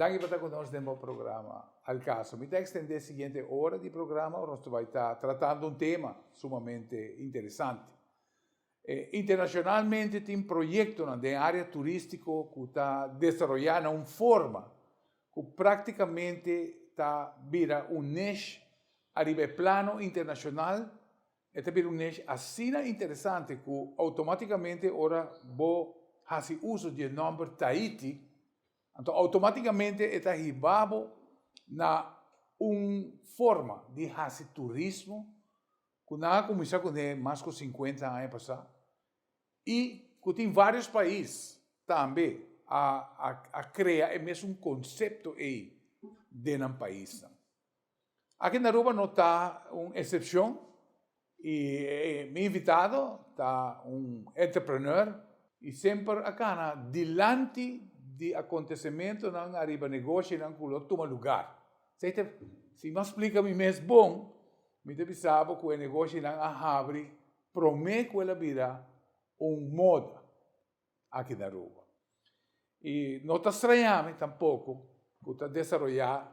Danki pa ta ku nos den bo programa Al Caso. Mi ta ekstendé e siguiente ora di programa ora nos ta bai ta tratando un tema sumamente interesante. Internashonalmente tin proyektonan den área turístiko ku ta desaroyá na un forma ku práktikamente ta bira un niche ariba e plano internashonal. E ta bira un niche asina interesante ku outomátikamente ora bo hasi uso di e nòmber Tahiti, anto outomátikamente e ta hiba bo na un forma di hasi turismo ku nan a kuminsá kuné mas ku sinkuenta aña pasá i ku tin vários pais tambe a a krea e mesun konsepto ei den nan paisnan. Aki na Aruba no ta un eksepshon i mi invitado ta un entrepreneur i semper a kana dilanti di akontesimentonan ariba negoshinan ku lo tuma lugar. Esei ta, si mi a splika mi mes bon, mi ta bisa bo ku e negoshinan a habri promé ku el a bira un moda aki na Aruba. I no ta straña mi tampoko ku ta desaroyá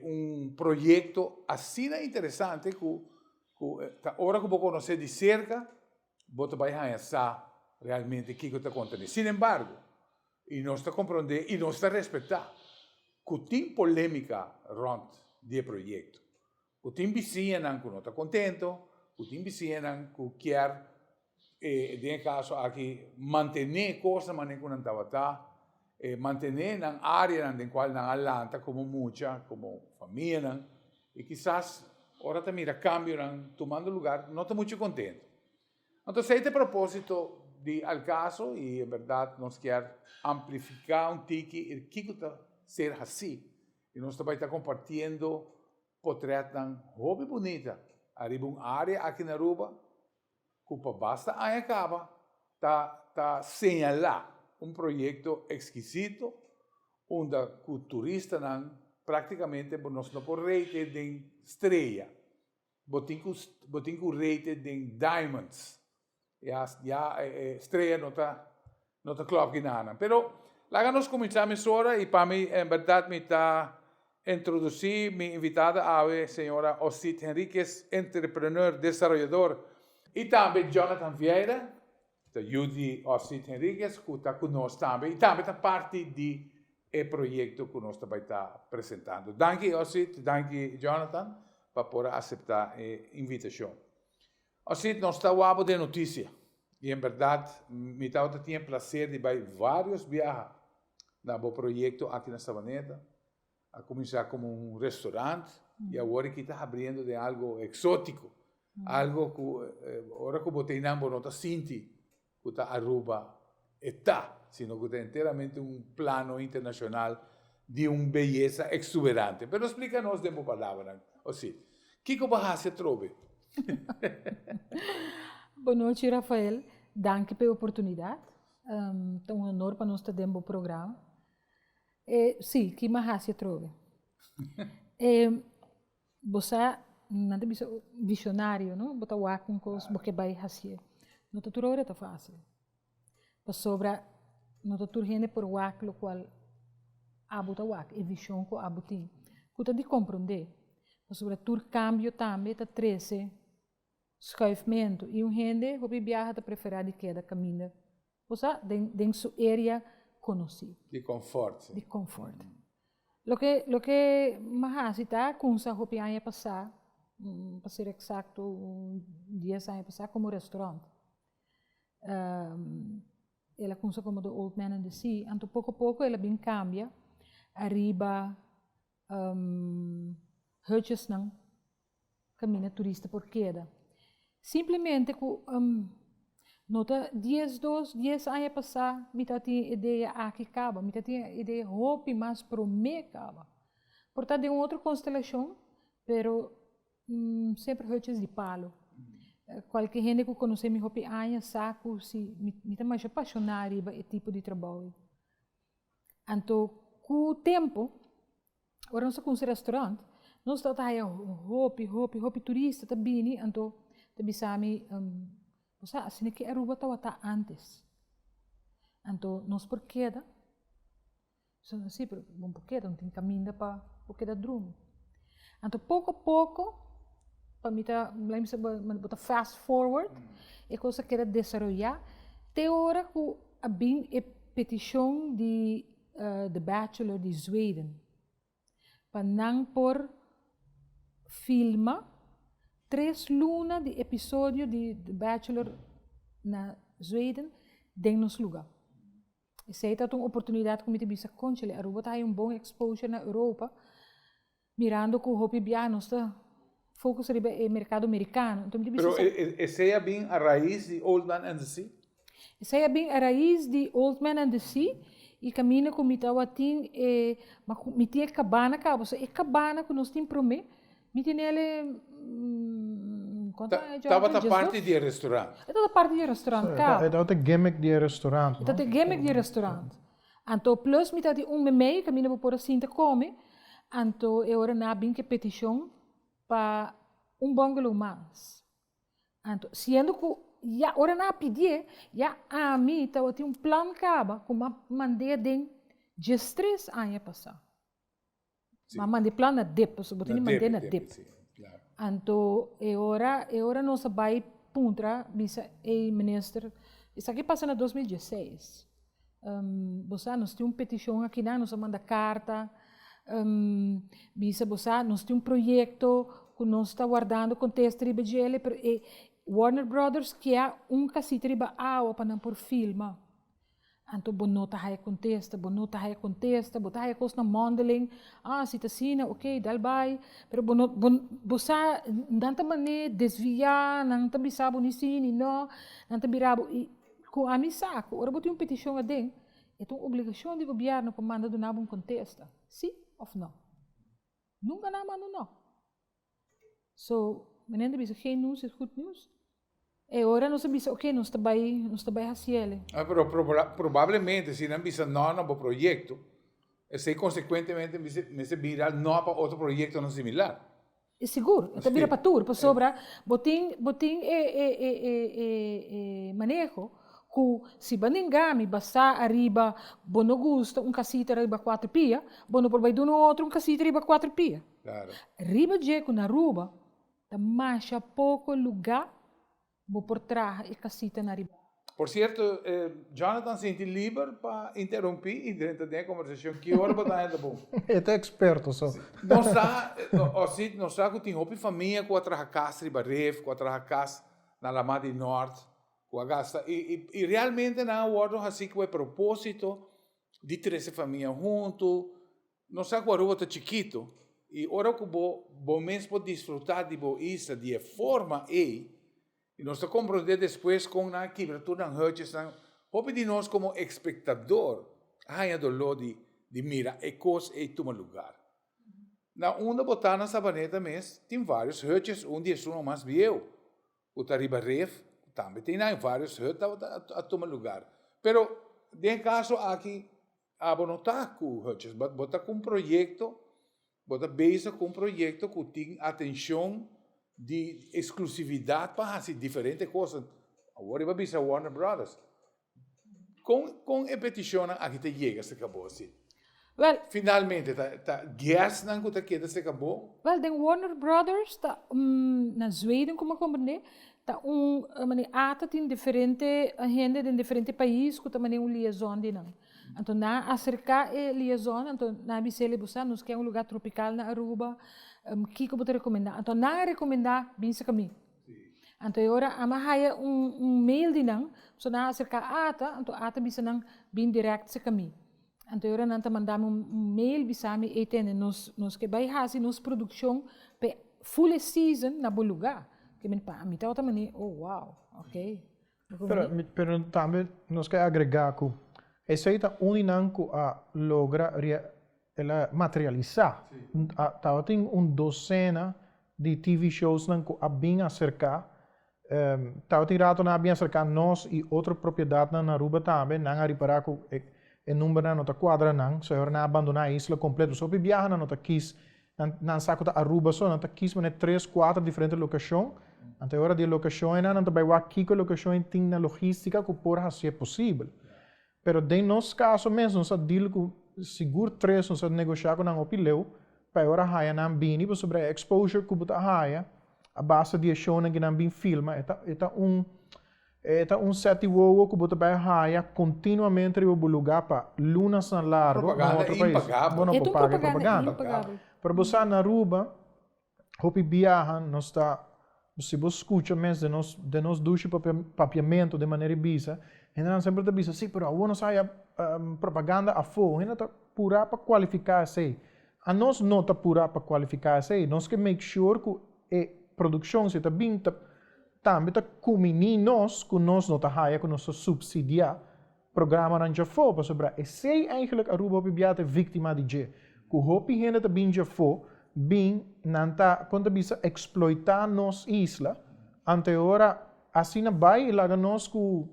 un proyekto asina interesante ku ku ta ora ku bo konosé di serka bo ta bai haña sa realmente kiko ta kontené. Sin embargo, i nos ta komprondé i nos ta respetá ku tin polémika rònt di e proyekto, ku tin bisiñanan ku no ta kontento, ku tin bisiñanan ku kier e den e kaso aki mantené kosnan manera ku nan tabata, e mantené nan áreanan den kual nan a lanta komo mucha, komo famianan, i kisas ora ta mira kambionan tumando lugar no ta muchu kontento. Anto esei ta e propósito di Al Caso i en bèrdat nos kier amplifiká un tiki e kiko ta ser hasí i nos ta bai ta kompartiendo potrètnan hopi bunita ariba un área aki na Aruba ku pa basta aña kaba ta ta señalá un proyekto ekskisito unda ku turistanan práktikamente nos no por rete den strea. Bo tin ku bo tin ku rate den diamonds. Ya ya e strea no ta no ta klòp ginanan. Pero laga nos kuminsá mesora i pa mi en bèrdat mi ta introdusí mi invitada awe señora Osit Henriquez, entrepreneur, desaroyador i tambe Jonathan Vieira, Ta yu di Osit Henriquez ku ta ku nos tambe i tambe ta parti di e proyekto ku nos ta bai ta presentando. Danki Osit, danki Jonathan pa por a aseptá e invitashon. Osit, nos ta wou den notisia i en bèrdat mi tabata tin e plaser di bai vários biaha na bo proyekto aki na Sabaneta. A kuminsá komo un restaurant i awor aki ta habriendo den algo eksótiko, algo ku ora ku bo ta einan bo no ta sinti ku ta Aruba e ta, sino ku ta enteramente un plano internashonal di un beyesa eksuberante. Pero splika nos den bo palabranan, Osi, kiko bo a hasi atrobe? Bonochi Rafael, danki pa e oportunidat. Ta un honor pa nos ta den bo programa. E, sí, ki m'a hasi atrobe? E, bo sa, nan ta bisa visionario, no? Bo ta wak un kos, bo ke bai hasié. No ta tur ora ta fásil. Pasobra no ta tur hende por wak lokual abo ta wak, e vishon ku abo tin, ku ta di komprondé. Pasobra tur kambio tambe ta trese schuifmentu i un hende hopi biaha ta preferá di keda kaminda Osea, den, den su area konosí. Di konfort, si. Di konfort. Loke, loke m'a hasi ta kumsa hopi aña pasá, pa ser eksakto un dies aña pasá, komo restaurant. El a kumsa komo The Old Man and the Sea, anto poko poko el a bin kambia ariba hutjesnan kaminda turista por keda. Simplemente ku no ta dies dos, dies aña pasá mi ta tin e idea aki kaba, mi ta tin e idea hopi mas promé kaba. Por ta den un otro konstelashon, pero semper hutjes di palo. Kualke hende ku konosé mi hopi aña sa ku si mi ta masha pashoná riba e tipo di trabou ei. Anto ku tempu Ora nos ta kunsi restaurant, nos ta haya hopi, hopi, hopi turista ta bini, anto ta bisa mi, bo sa asina ke Aruba tabata antes. Anto nos por keda. So, si, pero bo por keda, no tin kaminda pa bo keda drumi. Anto poko a poko, pa mi ta, laat mi bisa, bo ta fast forward, e kos a keda desaroyá te ora ku a bin e petishon di The Bachelor di Zweden pa nan por filma tres luna di episodio di The Bachelor na Zweden den nos lugá. Esei ta un oportunidat ku mi ta bisa, Kónchale, Aruba ta haña un bon exposure na Europa, mirando ku hopi biaha nos ta focus riba e merkado merikano. Enton mi ta bisa Pero esei a bin a rais di Old Man and the Sea? Esei a bin a rais di Old Man and the Sea i kaminda ku mi tabatin e, ma ku mi tin e kabana kaba, so e kabana ku nos tin promé, Mi tin el e cuanto aña Jonathan? Tabata parti di e restaurant. E tabata parti di e restaurant, caba. E tabata e gimmick di e restaurant, no? E tabata e gimmick di e restaurant. Anto plus mi tabata un memey caminda bo por a sinta come, anto e ora nan a bin cu e peticion pa un bungalow mas. Anto siendo cu ya ora nan a pidié, ya ami tabatin un plan caba cu mi a mand'é den diestres aña pasa. Ma manda e plan na dip, pasobra bo tin di mand'é na dip. Anto e ora, e ora nos a bai puntra, bisa, ey minister, esaki pasa na 2016, bo sa nos tin un petishon akinan, nos a manda karta, bisa bo sa nos tin un proyekto ku nos ta wardando kontesta riba djele, pero e Warner Brothers kia un kasita riba awa pa nan por filma. Anto bo no ta haya kontesta, bo no ta haya kontesta, bo ta haya kosnan mondeling, ah si ta asina, ok, dal bai, pero bo no, bo, bo sa, nan ta man'é desviá, nan ta bisa bo ni sí ni no, nan ta bira bo, i ku ami sa ku ora bo tin un petishon aden, e ta un obligashon di gobièrnu pa manda duna bo un kontesta, sí òf no. Nunka nan a manda un no. So, meneer ta bisa geen nieuws is goed nieuws. E ora nos a bisa ok, nos ta bai, nos ta bai haciele. Ah, pero probablemente si nan bisa no na bo proyecto, esey consecuentemente mester bira no pa otro proyectonan similar. E sigur, e ta bira pa tur, pasobra bo tin, bo tin e, e, e, e, e, e maneho ku si bo ninga mi basá ariba bo no gusta un kasita riba kuater pia, bo no por bai duna un otro un kasita riba kuater pia. Riba dje ku na Aruba ta masha poko lugá bo por traha e kasita na riba. Por sierto, Jonathan sinti liber pa interumpí i drenta den e kombersashon ki ora bo ta hende bon. E ta eksperto so. Nos sa, o si, nos sa ku tin hopi famia ku a traha kas riba ref, ku a traha kas na Lamá di Nòrt, ku a gasta i i realmente nan a wòrdu hasí ku e propósito di trese famia huntu. Nos sa ku Aruba ta chikitu i ora ku bo bo mes por disfrutá di bo isla di e forma ei, i nos ta komprondé despues kon nan a kibra tur nan hutjesnan, hopi di nos komo ekspektador a haña doló di di mira e kos ei tuma lugar. Na unda bo ta na Sabaneta mes tin vários hutjes, un di esunnan mas bieu ku ta riba ref, tambe tin nan vários hut tabata a tuma lugar. Pero den e kaso aki Abo no ta ku Hutchins, but bo ta ku un proyekto, bo ta bezig ku un proyekto ku tin atenshon di eksklusividat pa hasi diferente kos. Awor riba bisa Warner Brothers. Kon kon e petishonnan aki ta yega serka bo asi? Wel. Finalmente ta ta guestnan ku ta keda serka bo? Wel, den Warner Brothers ta na Zweden ku mi a komprendé, Ta un manera ata tin diferente hende den diferente pais ku ta manera un liaison di nan. Anto nan a aserká e liaison, anto nan a bis'é bo sa nos ke un lugá tropikal na Aruba, kiko bo ta rekomendá? Anto nan a rekomendá bin serka mi. Anto e ora ami a haya un un mail di nan, so nan a aserká ata, anto ata a bisa nan bin dirèkt serka mi. Anto e ora nan ta manda mi un mail bisa mi, ey tende nos nos ke bai hasi nos produkshon p'e full e season na bo lugá. Ke men pa mi tabata mane, oh wow, ok. Pero pero tambe nos ke agregá ku esei ta un di nan ku a logra el a materialisá. Tabatin un dosena di TV showsnan ku a bin aserká. Tabatin rato nan a bin aserká nos i otro propiedatnan na Aruba tambe. Nan a ripará ku e numbernan no ta kuadra nan, so e ora nan a bandoná e isla kompleto. So hopi biaha nan no ta kis, nan sa ku ta Aruba so, nan ta kis manera tres, kuater diferente lokashon. Anto e ora di e lokashon einan nan ta bai wak kiko e lokashon ei tin na logístika ku por hasié posibel. Pero den nos kaso mes nos a deal ku. sigur tres nos a negoshá ku nan hopi leu pa e ora haya nan bini pasobra e exposure ku bo ta haya a base di e shownan ku nan bin filma e ta e ta un e ta un set di wowo ku bo ta bai haya kontinuamente riba bo lugá pa lunasnan largo na Propaganda otro pais. impagabel. Bo no E por ta un paga e propaganda propaganda. impagabel. Pero bo sa na Aruba Hopi biaha nos ta, si bo skucha mes den nos, den nos dushi papia, papiamentu den manera di bisa, hendenan semper ta bisa, sí, pero awor nos haya propaganda afó. Hende ta purá pa kualifiká esei. Anos no ta purá pa kualifiká esei. Nos ke make sure ku e produkshon si ta bin ta tambe ta kuminí nos ku nos no ta haya ku nos ta supsidiá Programanan djafó, pasobra esei eigenlijk Aruba hopi bia ta e víktima di dje. Ku hopi hende ta bin djafó, bin, nan ta, kon ta bisa, eksploitá nos isla, anto e ora asina bai i laga nos ku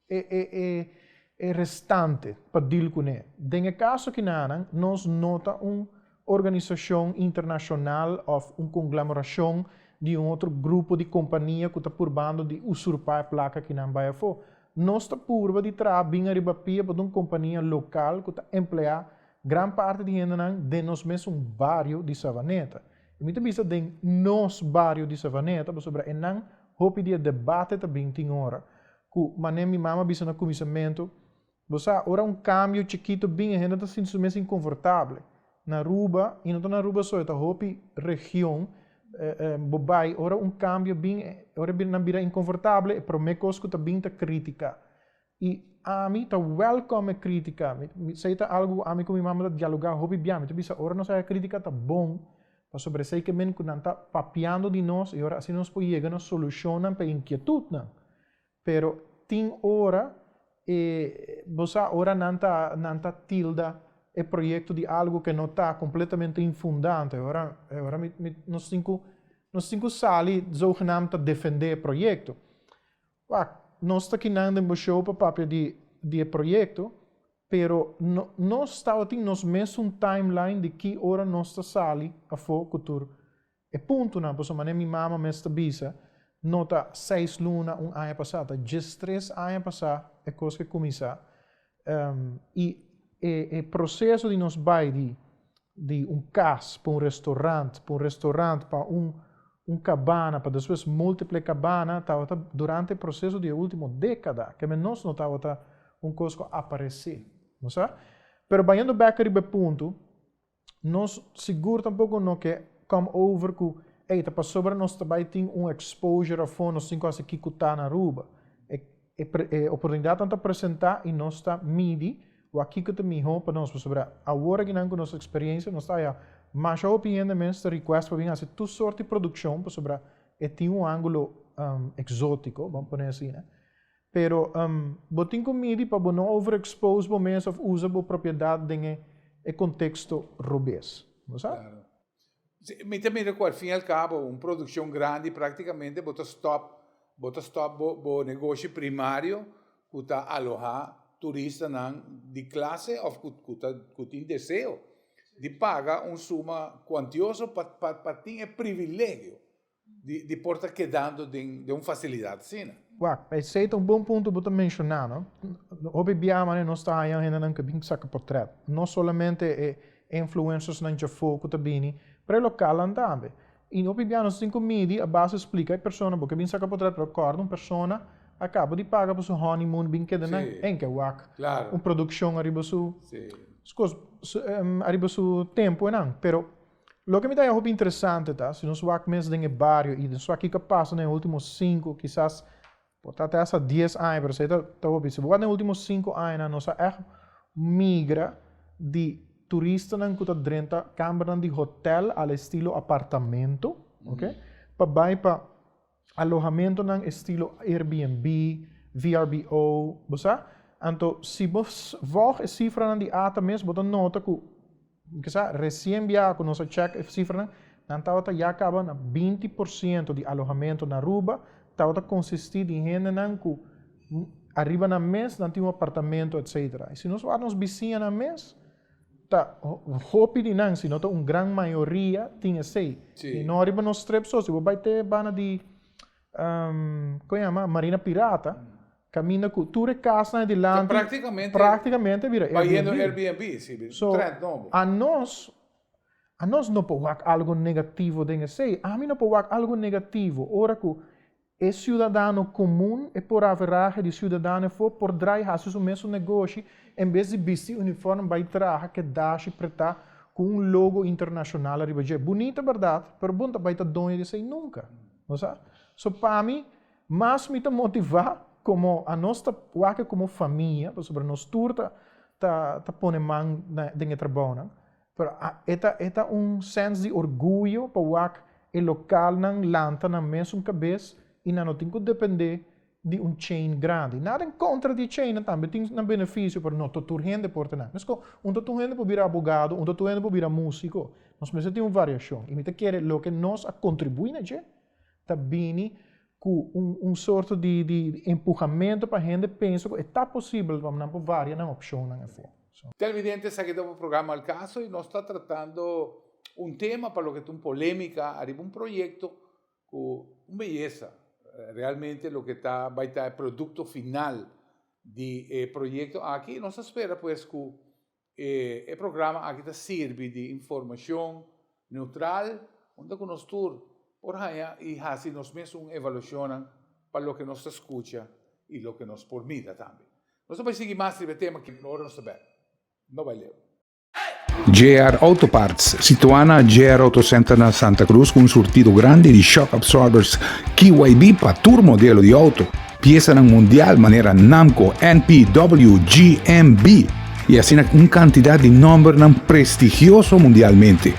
e e e e restante pa dil kuné. Den e kaso kinanan, nos no ta un organisashon internashonal òf un konglamorashon di un otro grupo di kompania ku ta purbando di usurpá e plaka kinan bai afó. Nos ta purba di traha bin ariba pia pa ta un kompania lokal ku ta empleá gran parti di hendenan den nos mesun bario di Savaneta. I mi ta bisa den nos bario di Savaneta pasobra enan hopi di e debate ta bin tin ora ku manera mi mama a bisa na kuminsamentu, bo sa ora un kambio chikitu bin e hende ta sinti su mes inkonfortable. Na Aruba, i no ta na Aruba so, e ta hopi region, bo bai, ora un kambio bin, ora nan bira inkonfortable, e promé kos ku ta bin ta krítika. I ami ta wèlkòm e krítika. Mi, esei ta algu ku ami ku mi mama ta dialogá hopi bia. Mi ta bisa ora nos haya krítika ta bon, pasobra esei ke men ku nan ta papiando di nos i ora asina nos por yega na solushonnan pa e inkietutnan. Pero tin ora e bo sa ora nan ta nan ta tilda e proyecto di algo ke no ta completamente infundante ora e ora mi mi nos tin ku nos tin ku sali zogenaamd ta defende e proyecto. Wak, nos ta kinan den bo show pa papia di di e proyecto pero no nos tabatin nos mesun timeline di ki ora nos ta sali afo ku tur E puntonan, pasobra manera mi mama mes ta bisa, no ta seis luna, un aña pasá, ta diestres aña pasá e kos ke kuminsá. I e e proseso di nos bai di di un kas pa un restaurant, pa un restaurant pa un un kabana, pa despues multiple kabana, tabata durante e proseso di e ultimo dékada, ke men nos no tabata un kos ku a aparesé, bo sa? Pero bayendo bèk riba e punto, Nos sigur tampoco no ke come over ku ey ta pasobra nos ta bai tin un exposure afo nos tin ku hasi kiko ta na Aruba. E e oportunidadnan ta presenta y nos ta midi wak kiko ta miho pa nos pasobra awor akinan ku nos experiencia nos ta haya masha hopi hende mes ta request pa bin hasi tur sort di produccion pasobra e tin un angulo exotico, ban pone asina. Pero bo tin cu midi pa bo no overexpose bo mes of usa bo propiedad den e e contexto robes. Bo sa? Claro. Si, mi ta mira cu al fin y al cabo un produccion grandi practicamente bo ta stop, bo ta stop bo bo negoshi primario cu ta aloha turistanan di clase of cu cu ta cu tin deseo di paga un suma cuantioso pa pa pa tin e privilegio di por ta kedando den un facilidad asina. Wak, esei ta un bon punto bo ta menshoná, no? Hopi bia manera nos ta haña hendenan ku bin saka portrèt. No solamente e influencersnan djafó ku ta bini, pero e lokalnan tambe. I hopi bia nos tin ku midi a base splika e persona bo ke bin saka portrèt, pero kòrda un persona a kaba di paga pa su honeymoon bin keda nan en ke wak un produkshon ariba su kos, ariba su tempu enan. Pero Loke mi ta haña hopi interesante ta, si nos wak mes den e bario i nos wak kiko a pasa den e ultimo sinku, kisas por ta te hasta dies aña, pero esei ta ta hopi. Si bo wak den e ultimo sinku añanan nos a ègt migra di turistanan ku ta drenta kambernan di hotel al estilo apartamento, oke, pa bai pa alohamentonan estilo Airbnb, VRBO, bo sa? Anto si bo volg e sifranan di ata mes bo ta nota ku kisa resien biaha ku nos a chèk e sifranan, nan tabata ya kaba na 20% di alohamento na Aruba tabata konsistí di hendenan ku ariba nan mes nan tin un apartamento etcetera. I si nos wak nos bisiñanan mes, Ta hopi di nan, si no ta un gran mayoria, tin esei. Sí. I no riba nos trip so, si bo bai te banda di, um, kon yama, Marina Pirata, mm. Kaminda ku tur e kasnan e dilanti praktikamente praktikamente bira Airbnb. Bayendo Airbnb, si, So, trend nobo. anos, anos no por wak algo negativo den esei. Ami no por wak algo negativo ora ku e siudadano komun, e por averahe di siudadano afó por drai hasi su mesun negoshi en bes di bisti uniform bai traha ke dashi pretá ku un logo internashonal ariba dje. Bunita bèrdat, pero bo no ta bai ta doño di esei nunka. Bo sa? So pa mi, Mas mi ta motivá komo anos ta wak e komo famia, pasobra nos tur ta ta ta pone man na den e trabounan, pero a e ta e ta un sens di orguyo pa wak e lokalnan lanta nan mesun kabes i nan no tin ku dependé di un chain grandi. Nada en kontra di e chainnan, tambe tin nan benefisio, pero no ta tur hende por ta nan. Meskos un ta tur hende por bira abogado, un ta tur hende por bira músiko. Nos mester tin un variashon i mi ta kere loke nos a kontribuí na dje ta bini ku un un sorto di di empuhamento pa hende pensa ku e ta posibel pa nan por varia nan opshonnan afó. So. Televidente esaki ta bo programa Al Caso y nos ta tratando un tema pa loke ta un polemica ariba un proyecto cu un beyesa realmente loke ta bay ta e producto final di e proyecto aki y nos ta spera pues cu E programa aki ta sirbi di informashon neutral unda ku nos tur por haña i hasi nos mes un evaluashonnan pa loke nos ta skucha i loke nos por mira tambe. Nos ta bai sigui mas riba e tema aki ora nos ta bèk. No bai leu. JR Auto Parts, situá na JR Auto Center na Santa Cruz ku un surtido grandi di shock absorbers KYB pa tur modelo di auto. Piesanan mundial manera Namco, NP, W, G, M, B y asina un cantidad di nombernan prestigioso mundialmente.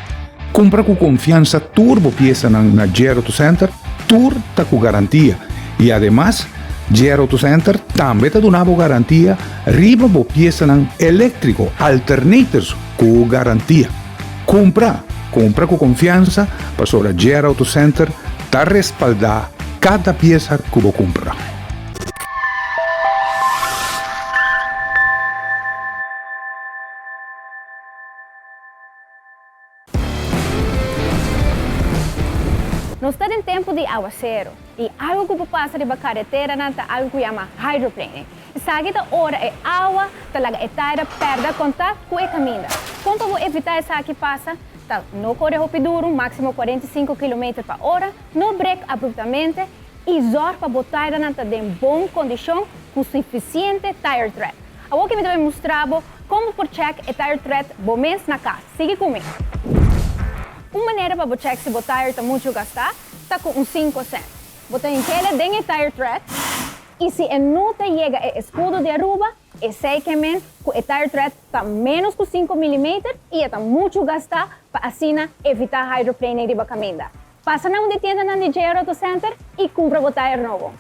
Cumpra cu confiansa tur bo piesanan na Jer Auto Center, tur ta cu garantia y ademas Jer Auto Center tambe ta duna bo garantia riba bo piesanan electrico, alternators cu garantia. Cumpra, cumpra cu confiansa pasobra Jer Auto Center ta respalda cada pieza cu bo cumpra. Nos ta den tempu di awaseru i algu ku por pasa riba kareteranan ta algu ku yama hydroplaning. Esaki ta ora e awa ta laga e taira pèrdè kontakt ku e kaminda. Kon pa bo evitá esaki pasa ta no kore hopi duru, máksimo 45 kilometer pa ora, no brek abruptamente i zòrg pa bo tairanan ta den bon kondishon ku sufisiente tire tread. Awor ki mi ta bai mustra bo kon bo por chèk e tire tread bo mes na kas. Sigui ku mi! Un manera pa bo chèk si bo tire ta muchu gastá ta ku un sinku sènt. Bo ta hink'ele den e tire tread i si e no ta yega e eskudo di Aruba, esei ke men ku e tire tread ta ménos ku sinku milimeter i e ta muchu gastá pa asina evitá hydroplaning riba kaminda. Pasa na un di tiendanan di JR Auto Center i kumpra bo tayer nobo.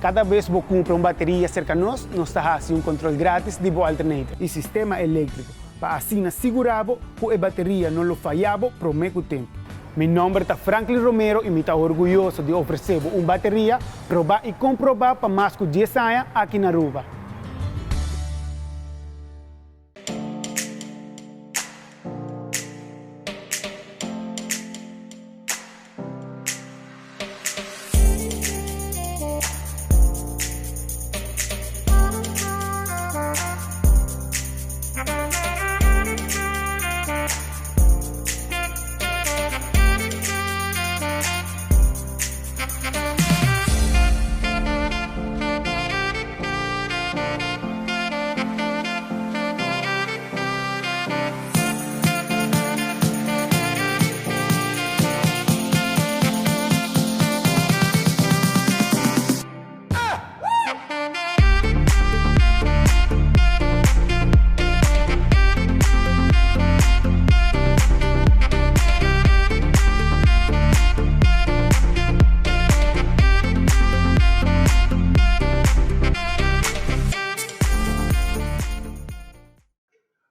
Kada bes bo kumpra un bateria serka nos, nos ta hasi un kontrol gratis di bo alternator i sistema eléktriko pa asina sigurá bo ku e bateria no lo fayá bo promé ku tempu. Mi nòmber ta Franklin Romero i mi ta orguyoso di ofresé bo un bateria probá i komprobá pa mas ku dies aña aki na Aruba.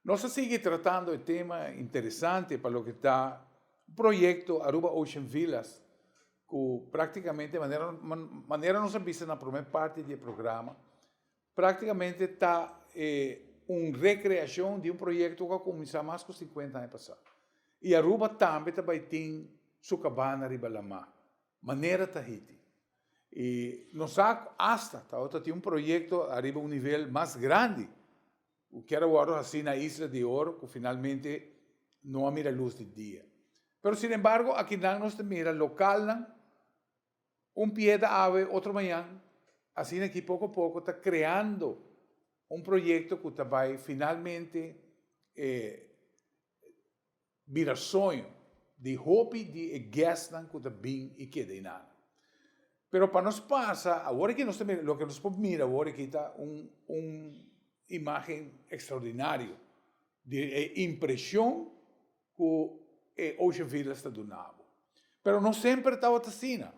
Nos ta sigui tratando e tema interesante pa loke ta proyecto Aruba Ocean Villas ku práktikamente manera manera nos a bisa na promé parti di e programa, práktikamente ta e. un recreacion di un proyecto cu a cuminsa mas cu 50 aña pasa. Y Aruba tambe ta bay tin su cabana riba lama, manera Tahiti. Y nos sa hasta tabata tin un proyecto ariba un nivel mas grandi cu kier a wordo haci na Isla di Oro cu finalmente no a mira luz di dia. Pero sinembargo akinan nos ta mira localnan Un pieda awe, otro mañan, asina aki poco poco ta creando un proyecto cu ta bay finalmente bira soño di hopi di e guestnan cu ta bin y keda einan. Pero pa nos pasa, awor aki nos ta mira, loke nos por mira awor aki ta un un imagen extraordinario di e impresion ku e Ocean Villas ta duna bo. Pero no semper tabata asina.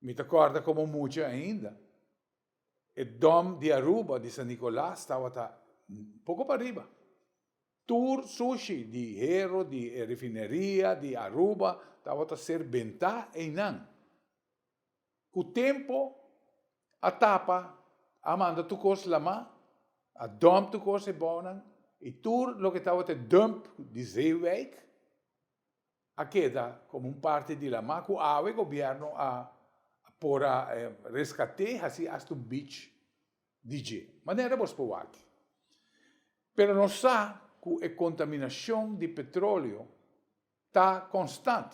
Mi ta kòrda komo mucha ainda, e dòm di Aruba di San Nicolas tabata poko pariba. Tur sushi di hero di e refineria di Aruba tabata ser bentá einan. Ku tempo a tapa, a manda tur kos lamá, a dump tur kos e bounan i tur loke tabata e dump di Zeewijk a keda komo un parti di lamá ku awe gobièrnu a por a reskat'é hasi asta un beach di dje. Manera bos por wak. Pero nos sa ku e kontaminashon di petroleo Ta konstant.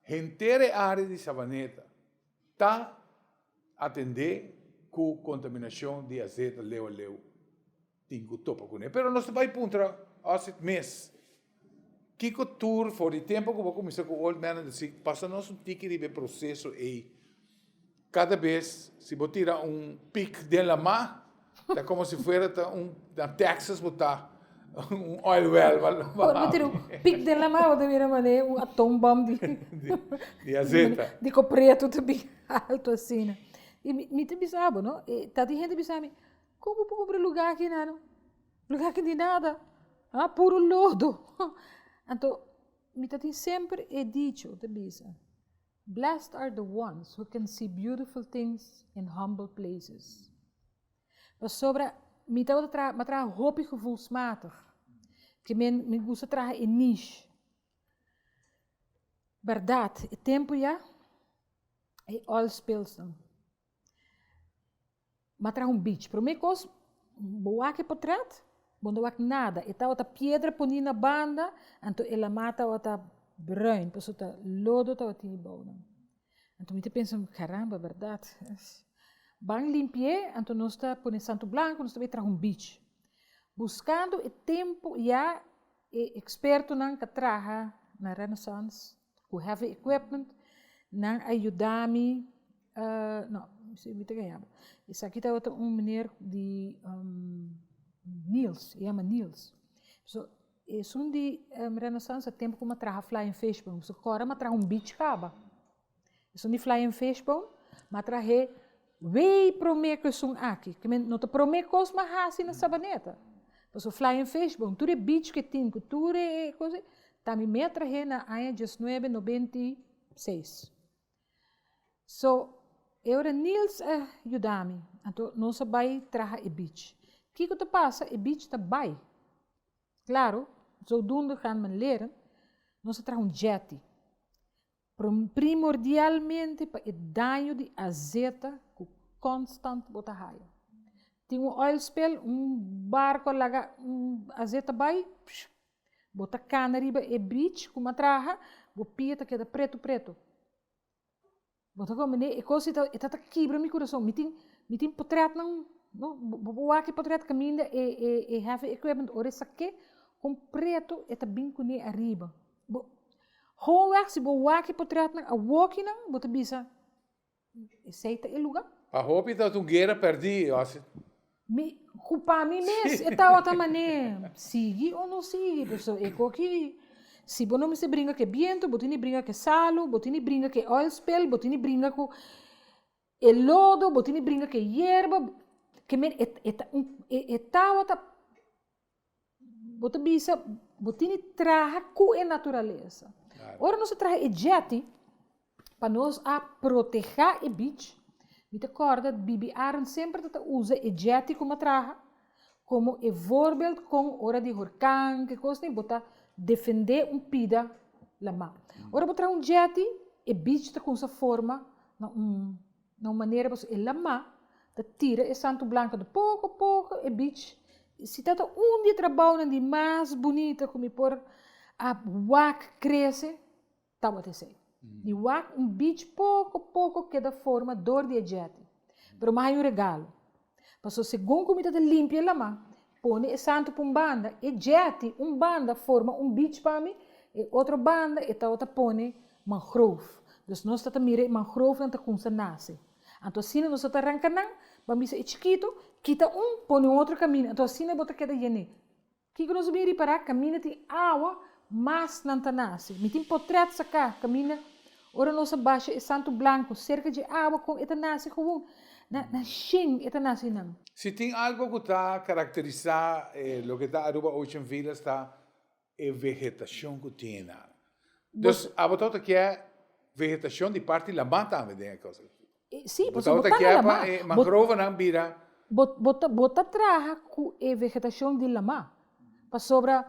Henter e área di Savaneta ta atendé ku kontaminashon di azeta leu a leu tin ku topa kuné. Pero nos ta bai puntra Osit mes kiko tur for di tempu ku bo kuminsá ku Old Man and the Sea pasa nos un tiki riba e proseso ei. Kada bes si bo tira un pik den lamá ta komo si fuera ta un na Texas bo ta un oil well. Ora bo tira un pik den lamá bo ta mira manera un atoombom di di azeta. Di ko pretu ta bin alto asina. I mi ta bisa bo no, ta tin hende bisa mi, kon bo por kumpra lugá aki nano? Lugá aki di nada, ha puru lodo. Anto mi ta tin semper e dicho ta bisa. Blessed are the ones who can see beautiful things in humble places. Pasobra mi tabata traha, mi a traha hopi gevoelsmatig. Ke men mi gusta traha e niche. Bèrdat, e tempu ya e oil spills nan. M'a traha un beach. Promé kos, bo wak e portret, bo no wak nada. E tabata piedra poní na banda, anto e lamá tabata bruin, pasobra ta lodo tabatin e bounan. Anto mi ta pensa, caramba, bèrdat. Ban limpi'é, anto nos ta pone santo blanco, nos ta bai traha un beach. Buskando e tempu ya e ekspertonan ta traha na Renaissance ku heavy equipment, nan a yuda mi, no, mi ta gaña bo. Esaki tabata un meneer di Niels, e yama Niels. So, esun di Renaissance a tempu ku mi a traha Flying Fishbone, so kòrda mi a traha un beach kaba. Esun di Flying Fishbone, mi a trah'é way promé ku esun aki. Ke men no ta promé kos mi a hasi na Sabaneta. Pasobra Flying Fishbone, tur e beach ku e tin, ku tur e kos ei, ta mi mi a trah'é na aña diesnuebe nobenta i seis. So, e ora Niels a yuda mi, anto nos a bai traha e beach. Kiko ta pasa? E beach ta bai. Klaro, zodoende gaan men leren, nos a traha un jetty. Primordialmente pa e daño di azeta ku konstant bo ta haya. Tin un oil spill, un barko a laga un azeta bai, psh, bo ta kana riba e beach ku mi a traha, bo pia ta keda pretu pretu. Bo ta komprendé? E kos ei ta e ta ta kibra mi kurason. Mi tin mi tin potretnan, no, bo por wak e potret kaminda e e e heavy equipment ora e sak'é, kon pretu e ta bin kuné ariba. Bo Gewoonweg si bo wak e potretnan awokinan bo ta bisa esei ta e luga. Pa hopi ta un guera pèrdí, Osi. Mi, ku pa mi mes e tabata manera sigui o no sigui, pasobra e koki si bo no mester bringa ku e bientu, bo tin di bringa ku e salu, bo tin di bringa ku e oil spill, bo tin di bringa ku e lodo, bo tin di bringa ku e yerba, ke men e e ta un e tabata Bo ta bisa, bo tin di traha ku e naturalesa. Ora nos a traha e jetty, pa nos a protehá e beach, mi ta kòrda Bibi Arends semper ta ta usa e jetty ku mi a traha. Komo e voorbeeld kon ora di horkan, ke kosnan bo ta defendé un pida lamá. Ora bo traha un jetty, e beach ta kumsa forma na un na un manera pasobra e lamá ta tira e santu blanku di poko poko e beach si ta ta un di e trabounan di mas bunita ku mi por a wak krese tabata esei. Di wak un beach poko poko keda forma dor di e jetty. Pero mi a haña un regalo. Pasobra segun ku mi ta ta limpia e lamá, pone e santu pa un banda, e jetty un banda forma un beach pa mi, e otro banda e tabata pone mangrove. Dus nos ta ta mira e mangrovenan ta kumsa nase. Anto asina nos ta ta ranka nan, bo a bisa e chikitu, kita un, pone un otro kaminda. Anto asina bo ta keda yené. Kiko nos a bin ripará? Kaminda tin awa, mas nan ta nase. Mi tin potret saká kaminda ora nos a basha e santu blanku serka dje awa kon e ta nase gewoon. Na na shin e ta nase nan. Si tin algo ku ta karakterisá loke ta Aruba Ocean Villas ta e vegetashon ku tin einan. Dus abo tabata kier vegetashon di parti lamá tambe den e kos aki. Sí, pasobra bo ta na lamá. Bo tabata kier pa e mangrovenan bira. Bo ta traha ku e vegetashon di lamá. Pasobra,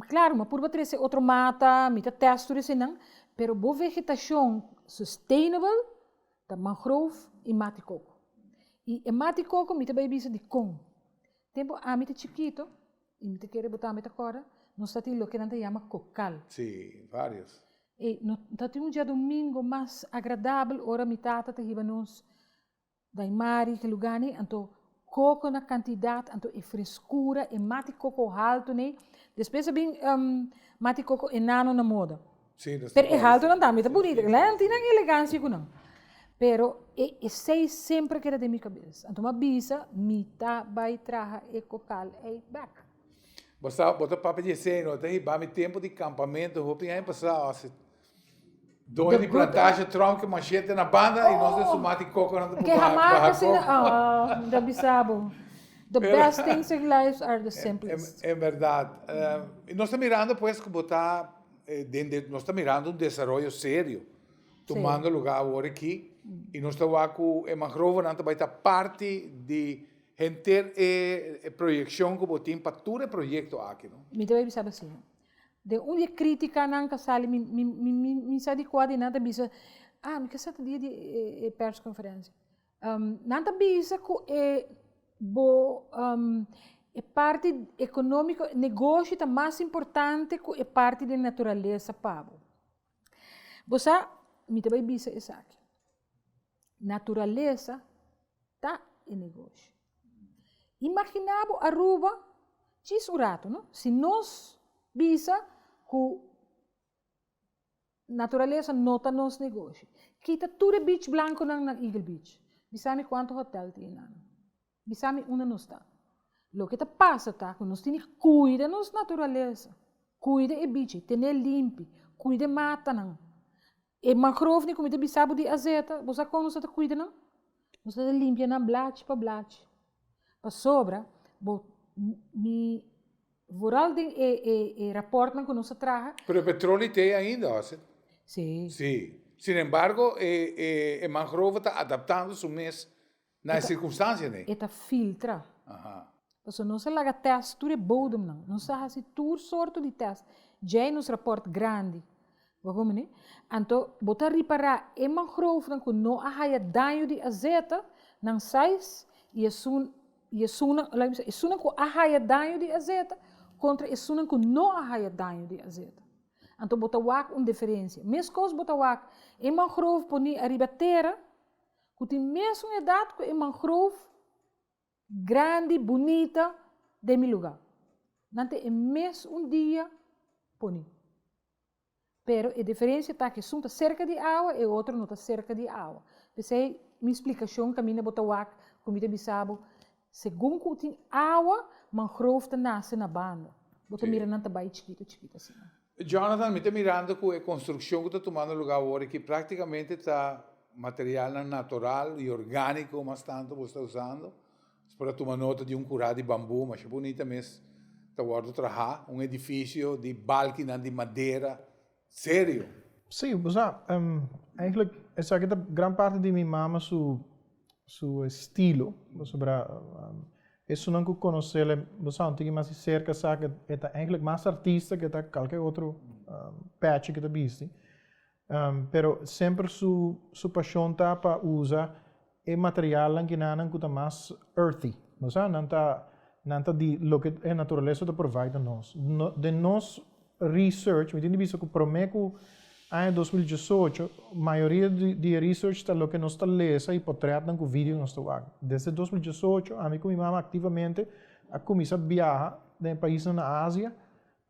klaro, mi a purba trese otro mata, mi ta tèst tur eseinan, pero bo vegetashon sustainable ta mangrove i mati koko. I e mati koko mi ta bai bisa dikon. Tempu ami ta chikito, i mi ta kere bo tambe ta kòrda, nos ta tin loke nan ta yama kokal. Sí, vários. E no ta tin un djadumingo mas agradabel ora mi tata ta hiba nos bai mari ke lugá nei, anto koko na kantidat, anto e freskura, e mati koko haltu nei. Despues a bin mati koko enano na moda. Sí, nos Pero e haltunan tambe ta bunita, nan tin nan elegansia ku nan. Pero e esei semper a keda den mi kabes. Anto mi a bisa, mi ta bai traha e kokal ei bèk. Bo sa, bo ta papia di esei, no ta hiba mi tempu di kampamentu hopi aña pasá, ose doño di plantasje Trump ke machete na banda i nos den su mati koko nan ta Ke baha hamaka baha asina, koko. oh, mi ta bisa bo, the best things in life are the simplest. En bèrdat. I nos ta mirando pues ku bo ta den de, nos ta mirando un desaroyo serio tumando lugá awor aki i nos ta wak ku e mangrovenan ta bai ta parti di Henter e proyekshon ku bo tin pa tur e proyekto aki, no? Mi ta bai bisa bo asina. Den un di e kritikanan ku a sali, mi mi mi mi mi sa di kua di nan ta bisa, ah mi ke sa ta dia di e perskonferensia. Nan ta bisa ku e bo e parti ekonómiko, negoshi ta mas importante ku e parti di naturalesa pa bo. Bo sa, mi ta bai bisa esaki. Naturalesa ta e negoshi. Imagina bo Aruba djis un rato, no? Si nos bisa ku naturalesa no ta nos negoshi, kita tur e beach blankonan na Eagle Beach, bisa mi kuantu hotel tin einan. Bisa mi unda nos ta. Loke ta pasa ta ku nos tin di kuida nos naturalesa, kuida e bichi, ten'é limpi, kuida e matanan. E mangroofnan ku mi ta bisa bo di azeta, bo sa kon nos ta kuida nan? Nos ta limpia nan blachi pa blachi. Pasobra bo mi vooral den e e e raportnan ku nos a traha. Pero e petroli t'ei ainda, Oset? Sí. Sí. Sin embargo, e e e mangrove ta adaptando su mes Na e sirkunstansia nei. E ta filtra. Pasobra nos a laga tèst tur e bodemnan. Nos a hasi tur sorto di tèst. Djei nos rapòrt grandi. Bo komo ni? Anto bo ta ripará e mangroofnan ku no a haya daño di azeta, nan size, i esun i esunnan, laga mi bisa, esunnan ku a haya daño di azeta kontra esunnan ku no a haya daño di azeta. Anto bo ta wak un diferensia. Meskos bo ta wak e mangroof poni ariba tera, ku tin mesun edat ku e mangrove grandi, bunita den mi lugá. Nan ta e mes un dia poni. Pero e diferensia ta ku esun ta serka di awa, e otro no ta serka di awa. P'esei mi splikashon kaminda bo ta wak ku mi ta bisa bo, segun ku tin awa, mangrove ta nase na banda. Bo ta mira nan ta bai chikitu chikitu asina. Jonathan, mi ta mirando ku e konstrukshon ku ta tumando lugá awor aki praktikamente ta materialnan natural i orgániko mas tantu bo sta usando. Nos por a tuma nota di un kurá di bambú masha bunita mes ta wòrdu trahá, un edifisio di balkinan di madera serio. Sí, bo sa, eigenlijk esaki ta gran parti di mi mama su su estilo, pasobra. Esunnan ku konosel e bo sa un tiki mas di serka sa ku e ta eigenlijk mas artista ku e ta kalke otro pèchi ku ta bisti. Pero semper su su pashon ta pa usa e materialnan kinanan ku ta mas earthy. Bo sa nan ta nan ta di loke e naturalesa ta provide na nos. Den nos research mi tin di bisa ku promé ku aña 2018 mayoria di e research ta loke nos ta lesa i potrètnan ku video nos ta wak. Desde 2018 ami ku mi mama aktivamente a kuminsá biaha den e paisnan na Asia.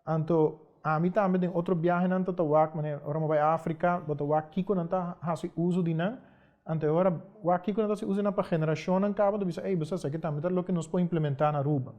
Anto ami tambe den otro biahenan ta ta wak manera ora mi bai Afrika bo ta wak kiko nan ta hasi uso di nan. Anto e ora wak kiko nan ta hasi uso di nan pa generashonnan kaba ta bisa ey bo sa esaki tambe ta loke nos por implementá na Aruba.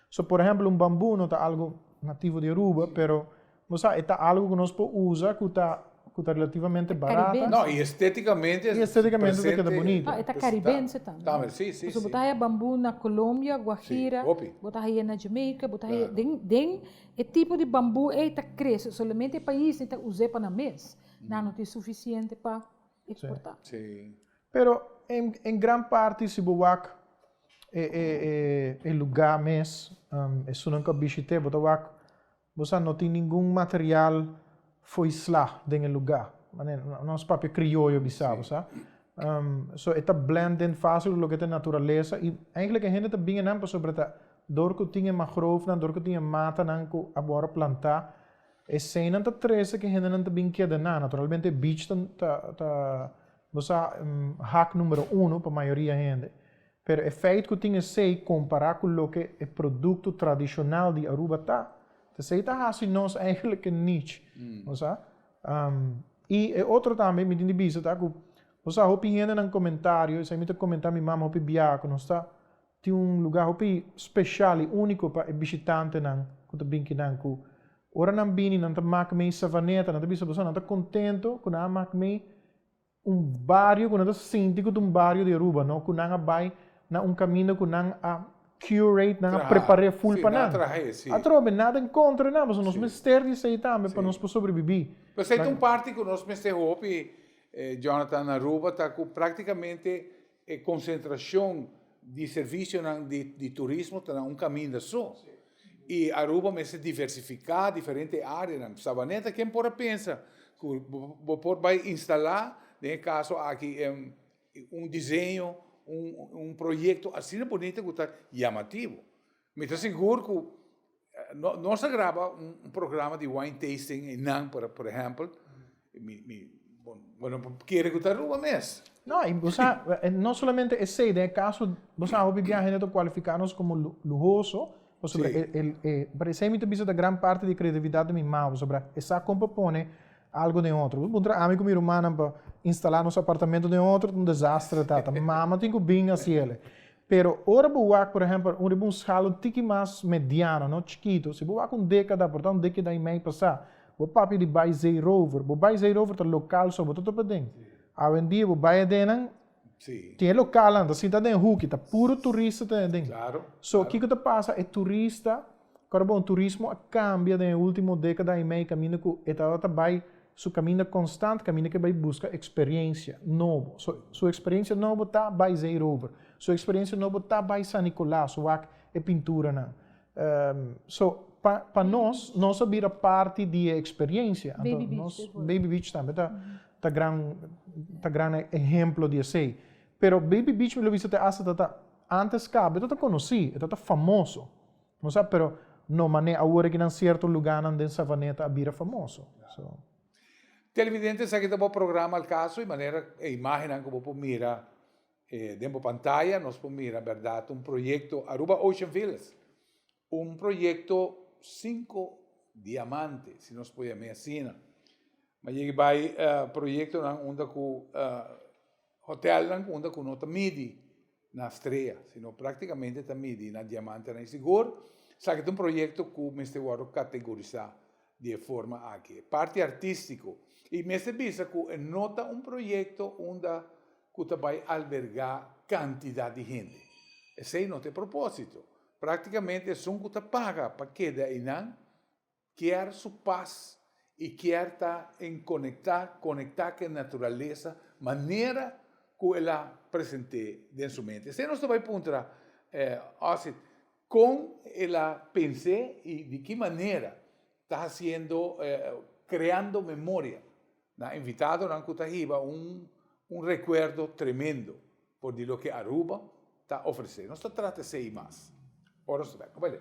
So por ehempel un bambu no ta algo nativo di Aruba pero bo sa e ta algo ku nos por usa ku ta ku ta relativamente barata. No y esteticamente Y esteticamente ta keda bunito. No e ta caribense tambe. Tambe si si si. Pasobra bo ta haya bambu na Colombia, Guajira, bo ta haya na Jamaica, bo ta haya den den e tipo di bambu ey ta crece solamente e paisnan ta us'e pa nan mes. Nan no tin suficiente pa exporta. Si. Pero en en gran parti si bo wak e e e e lugá mes, esunnan ku a bishit'é bo ta wak bo sa no tin ningun material fo'i sla den e lugá. Manera nos papia krioyo bisa bo sa. So e ta blend den fásil ku loke ta e naturalesa i eigentlik e hende ta bin einan pasobra ta dor ku tin e mangroofnan, dor ku tin e matanan ku a wòrdu plantá, Eseinan ta trese ku e hendenan ta bin keda na. Naturalmente e beach ta ta ta bo sa hak numero uno pa mayoria hende. Pero e feit ku tin esei kompará ku loke e produkto tradishonal di Aruba ta, ta esei ta hasi nos eigenlijk e niche, bo sa. I e otro tambe mi tin di bisa ta ku bo sa hopi hendenan komentario, esei mi ta komentá mi mama hopi biaha ku nos ta Tin un lugá hopi speshal i úniko pa e bishitantenan ku ta bin kinan ku ora nan bini nan ta mak mei Savaneta, nan ta bisa boso nan ta kontento ku nan a mak mei un bario ku nan ta sinti ku ta un bario di Aruba no ku nan a bai na un kaminda ku nan a curate, nan a prepar'é ful pa nan. Atrobe nada en kontra nan pasobra nos mester di esei tambe pa nos por sobrebibí. Pero esei ta un parti ku nos mester hopi Jonathan Aruba ta ku praktikamente E konsentrashon di servisionan di turismo ta na un kaminda so. I Aruba mester diversifiká diferente áreanan. Sabaneta ken por a pensa ku bo por bai instalá den e kaso aki un diseño, un proyekto asina bunita ku ta yamativo. Mi ta sigur ku Nos a graba un programa di wine tasting einan, por ehempel. Mi, mi, bo no por kere ku ta Aruba mes. No, i bo sa, no solamente esei, den e kaso, bo sa hopi biaha hende ta kualifiká nos komo luhoso, pasobra e, e, e, pero esei mi ta bisa ta gran parti di e kreatividat di mi mama, pasobra e sa kon pa pone algo den otro. Bo puntra ami ku mi rumannan pa instalá nos apartamento den otro, ta un desastre ta, ta mama tin ku bin hasi ele. Pero ora bo wak, por ehempel, un riba un schaal un tiki mas mediano, no chikito, si bo wak un dékada, por ta un dékada i mei pasá, bo papia di bai zeerover. Bo bai zeerover ta lokal so, bo ta topa aden. Awendia bo bai adennan, tin e lokalnan ta sinta den huki, ta puro turista ta aden. So, kiko ta pasa? E turista, kòrda bon, turismo a kambia den e último dékada i mei kaminda ku e tabata bai su kaminda konstant, kaminda ku e bai buska eksperensia nobo. So, su eksperensia nobo ta bai zeerover. Su eksperensia nobo ta bai San Nicolas, wak e pinturanan. So, pa pa nos, nos a bira parti di e eksperensia. Anto Baby Beach, nos, bijvoorbeeld. Baby Beach tambe ta ta gran ta gran ehemplo di esei. Pero Baby Beach mi lo bisa te asta ta ta antes kaba e ta ta konosí, e ta ta famoso. No sa, pero no mane awor aki nan cierto luganan den Savaneta a bira famoso. So. Televidente esaki ta bo programa Al Caso y manera e imagennan cu bo por mira den bo pantaya nos por mira berdad un proyecto Aruba Ocean Villas, un proyecto cinco diamante si nos por yam'e asina. Ma yega bay proyectonan unda cu hotelnan unda cu no ta midi na strea, sino práktikamente ta midi na diamantenan. I sigur esaki ta un proyekto ku mester wòrdu kategorisá di e forma aki. E parti artístiko. I mester bisa ku e no ta un proyekto unda ku ta bai albergá kantidat di hende. Esei no ta e propósito. Práktikamente esun ku ta paga pa keda einan Kier su pas i kier ta en konektá, konektá ku e naturalesa manera ku el a present'é den su mente. Esei nos ta bai puntra Osit. Kon el a pens'é i di ki manera ta hasiendo, kreando memoria na invitadonan ku ta hiba un un rekuerdo tremendo for di loke Aruba ta ofresé. Nos ta trata esei mas ora nos ta bek. Bai leu.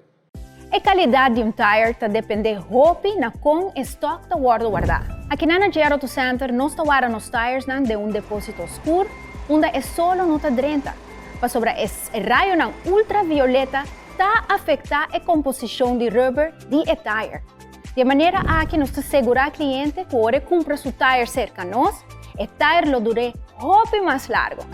E kalidat di un tire ta dependé hopi na kon e stòk ta wòrdu wardá. Akinan na JR Auto Center nos ta warda nos tiresnan den un depósito skur unda e solo no ta drenta, pasobra e rayonan ultravioleta ta afektá e komposishon di rubber di e tire. Di e manera aki nos ta segurá kliente ku ora e kumpra su tire serka nos, e tire lo dur'é hopi mas largu.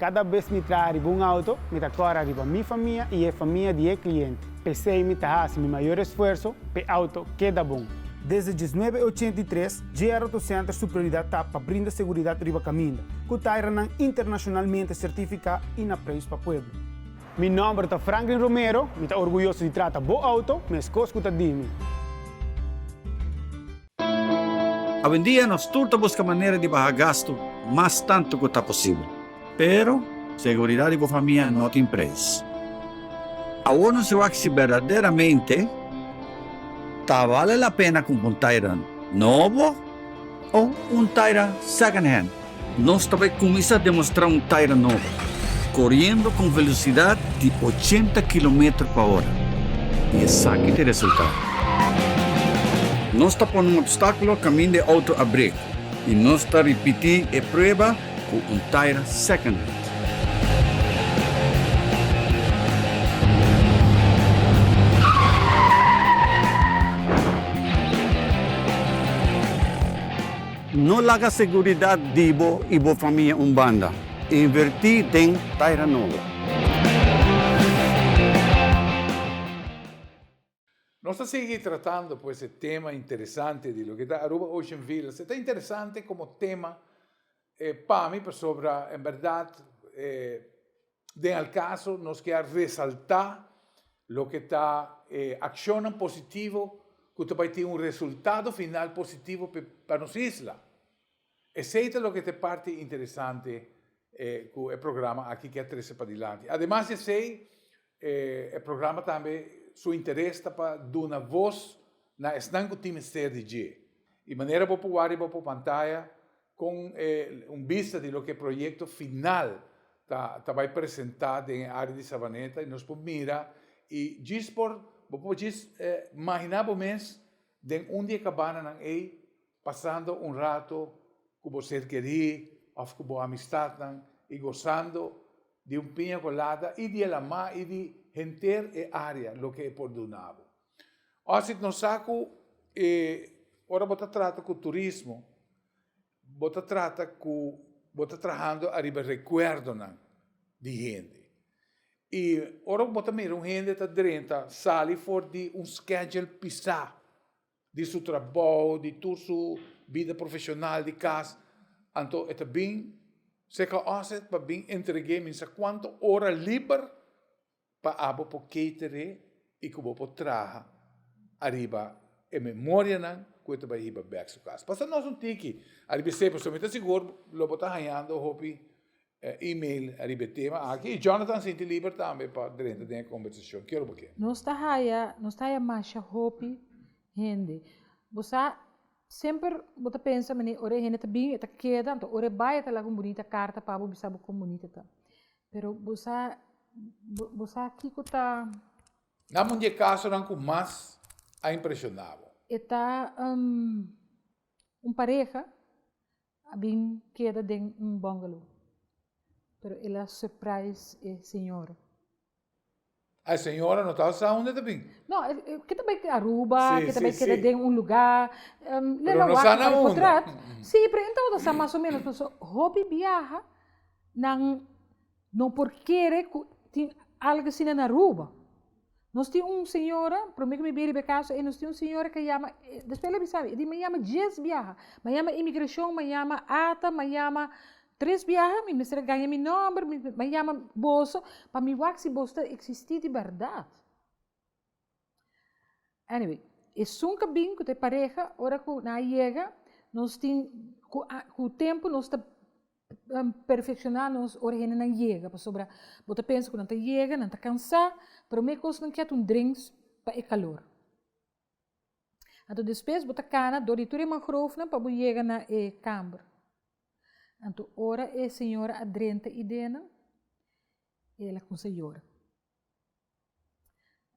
Kada bes mi traha riba un auto, mi ta kòrda riba mi famia i e famia di e kliente. P'esei mi ta hasi mi mayor esfuerso p'e auto keda bon. Desde diesnuebe ochenta i tres, JR Auto Center su prioridat ta pa brinda seguridat riba kaminda, ku tairanan internashonalmente sertifiká i na preis pa pueblo. Mi nòmber ta Franklin Romero, mi ta orguyoso di trata bo auto meskos ku ta di mi. Awendia nos tur ta buska manera di baha gastu mas tantu ku ta posibel. Pero, seguridat di bo famia no tin preis. Awor nos wak si berdaderamente ta bale la pena kumpra un taira nobo o un taira second hand. Nos ta bai kuminsá demostrá un taira nobo, koriendo ku un velosidat di ochenta kilometer pa ora. I esaki ta e resultado. Nos ta pone un opstákulo kaminda e outo a brek i nos ta ripití e prueba ku un taira second hand. No laga seguridat di bo i bo famia un banda. Invertí den taira nobo. Nos ta sigui tratando pues e tema interesante di loke ta Aruba Ocean Villas. E ta interesante como tema pa mi pasobra en berdad den al caso nos kier resalta loke ta e accionnan positivo cu ta bay tin un resultado final positivo pa nos isla. Esey ta loke ta e parti interesante cu e programa aki kier trece padilanti. Ademas di esey e programa tambe su interes ta pa duna voz na esnan cu tin mester di dje. Y manera bo por wak riba bo pantaya con un bista di loke e proyecto final ta ta bay presenta den e area di Savaneta y nos por mira y djis por bo por djis magina bo mes den un di e cabananan ey pasando un rato cu bo ser kerí of cu bo amistadnan y gozando di un piña colada y di e lama y di henter e area loke e por duna bo. Osit nos sa cu e ora bo ta trata cu turismo, bo ta trata cu bo ta trahando ariba recuerdonan di hende. Y ora bo ta mira un hende ta drenta sali for di un schedule pisa di su trabou, di tur su bida profesional di cas, anto e ta bin seca osit pa bin entregue mi sa cuanto ora liber pa abo por catere y cu bo por traha ariba e memorianan cu e ta bay hiba bek su cas. Pasa nos un tiki ariba esey pasobra mi ta sigur lo bo ta hañando hopi. E-mail riba e tema aki i Jonathan sinti liber tambe pa drenta den e kombersashon. Kier bo ke? Nos ta haya, nos ta haya masha hopi hende. Bo sa, semper bo ta pensa manera ora e hende ta bin e ta keda, anto ora e bai e ta laga un bunita karta pa bo bisa bo kon bunita ta. Pero bo sa, bo sa kiko ta. Nan un di e kasonan ku mas a impreshoná bo? E ta un pareha A bin keda den un bungalow. Pero el a surprise e señora. A e señora no tabata sa unda e ta bin? No, e ke ta bai Aruba, ke ta bai keda den un lugar. Pero no sa na unda. Si, pero e tabata sa mas o menos. Pasobra hopi biaha nan no por kere ku tin algu asina na Aruba. Nos tin un señora, prome ku mi bin riba e kaso ei, nos tin un señora ku a yama, despues el a bisa mi, e di mi a yama dies biaha, mi a yama imigrashon, mi a yama ata, mi a yama tres biaha, mi mester a gaña mi nòmber, mi a yama boso pa mi wak si boso ta eksistí di bèrdat. Anyway, esun ku a bin ku ta e pareha, ora ku nan a yega, nos tin, ku tempu nos ta perfekshoná nos ora hendenan yega pasobra bo ta pensa ku nan ta yega, nan ta kansá, promé kos nan kier ta un drinks pa e kalor. Anto despues bo ta kana dor di tur e mangroofnan pa bo yega na e kamber. Anto ora e señora a drenta idenan, el a kuminsá yora.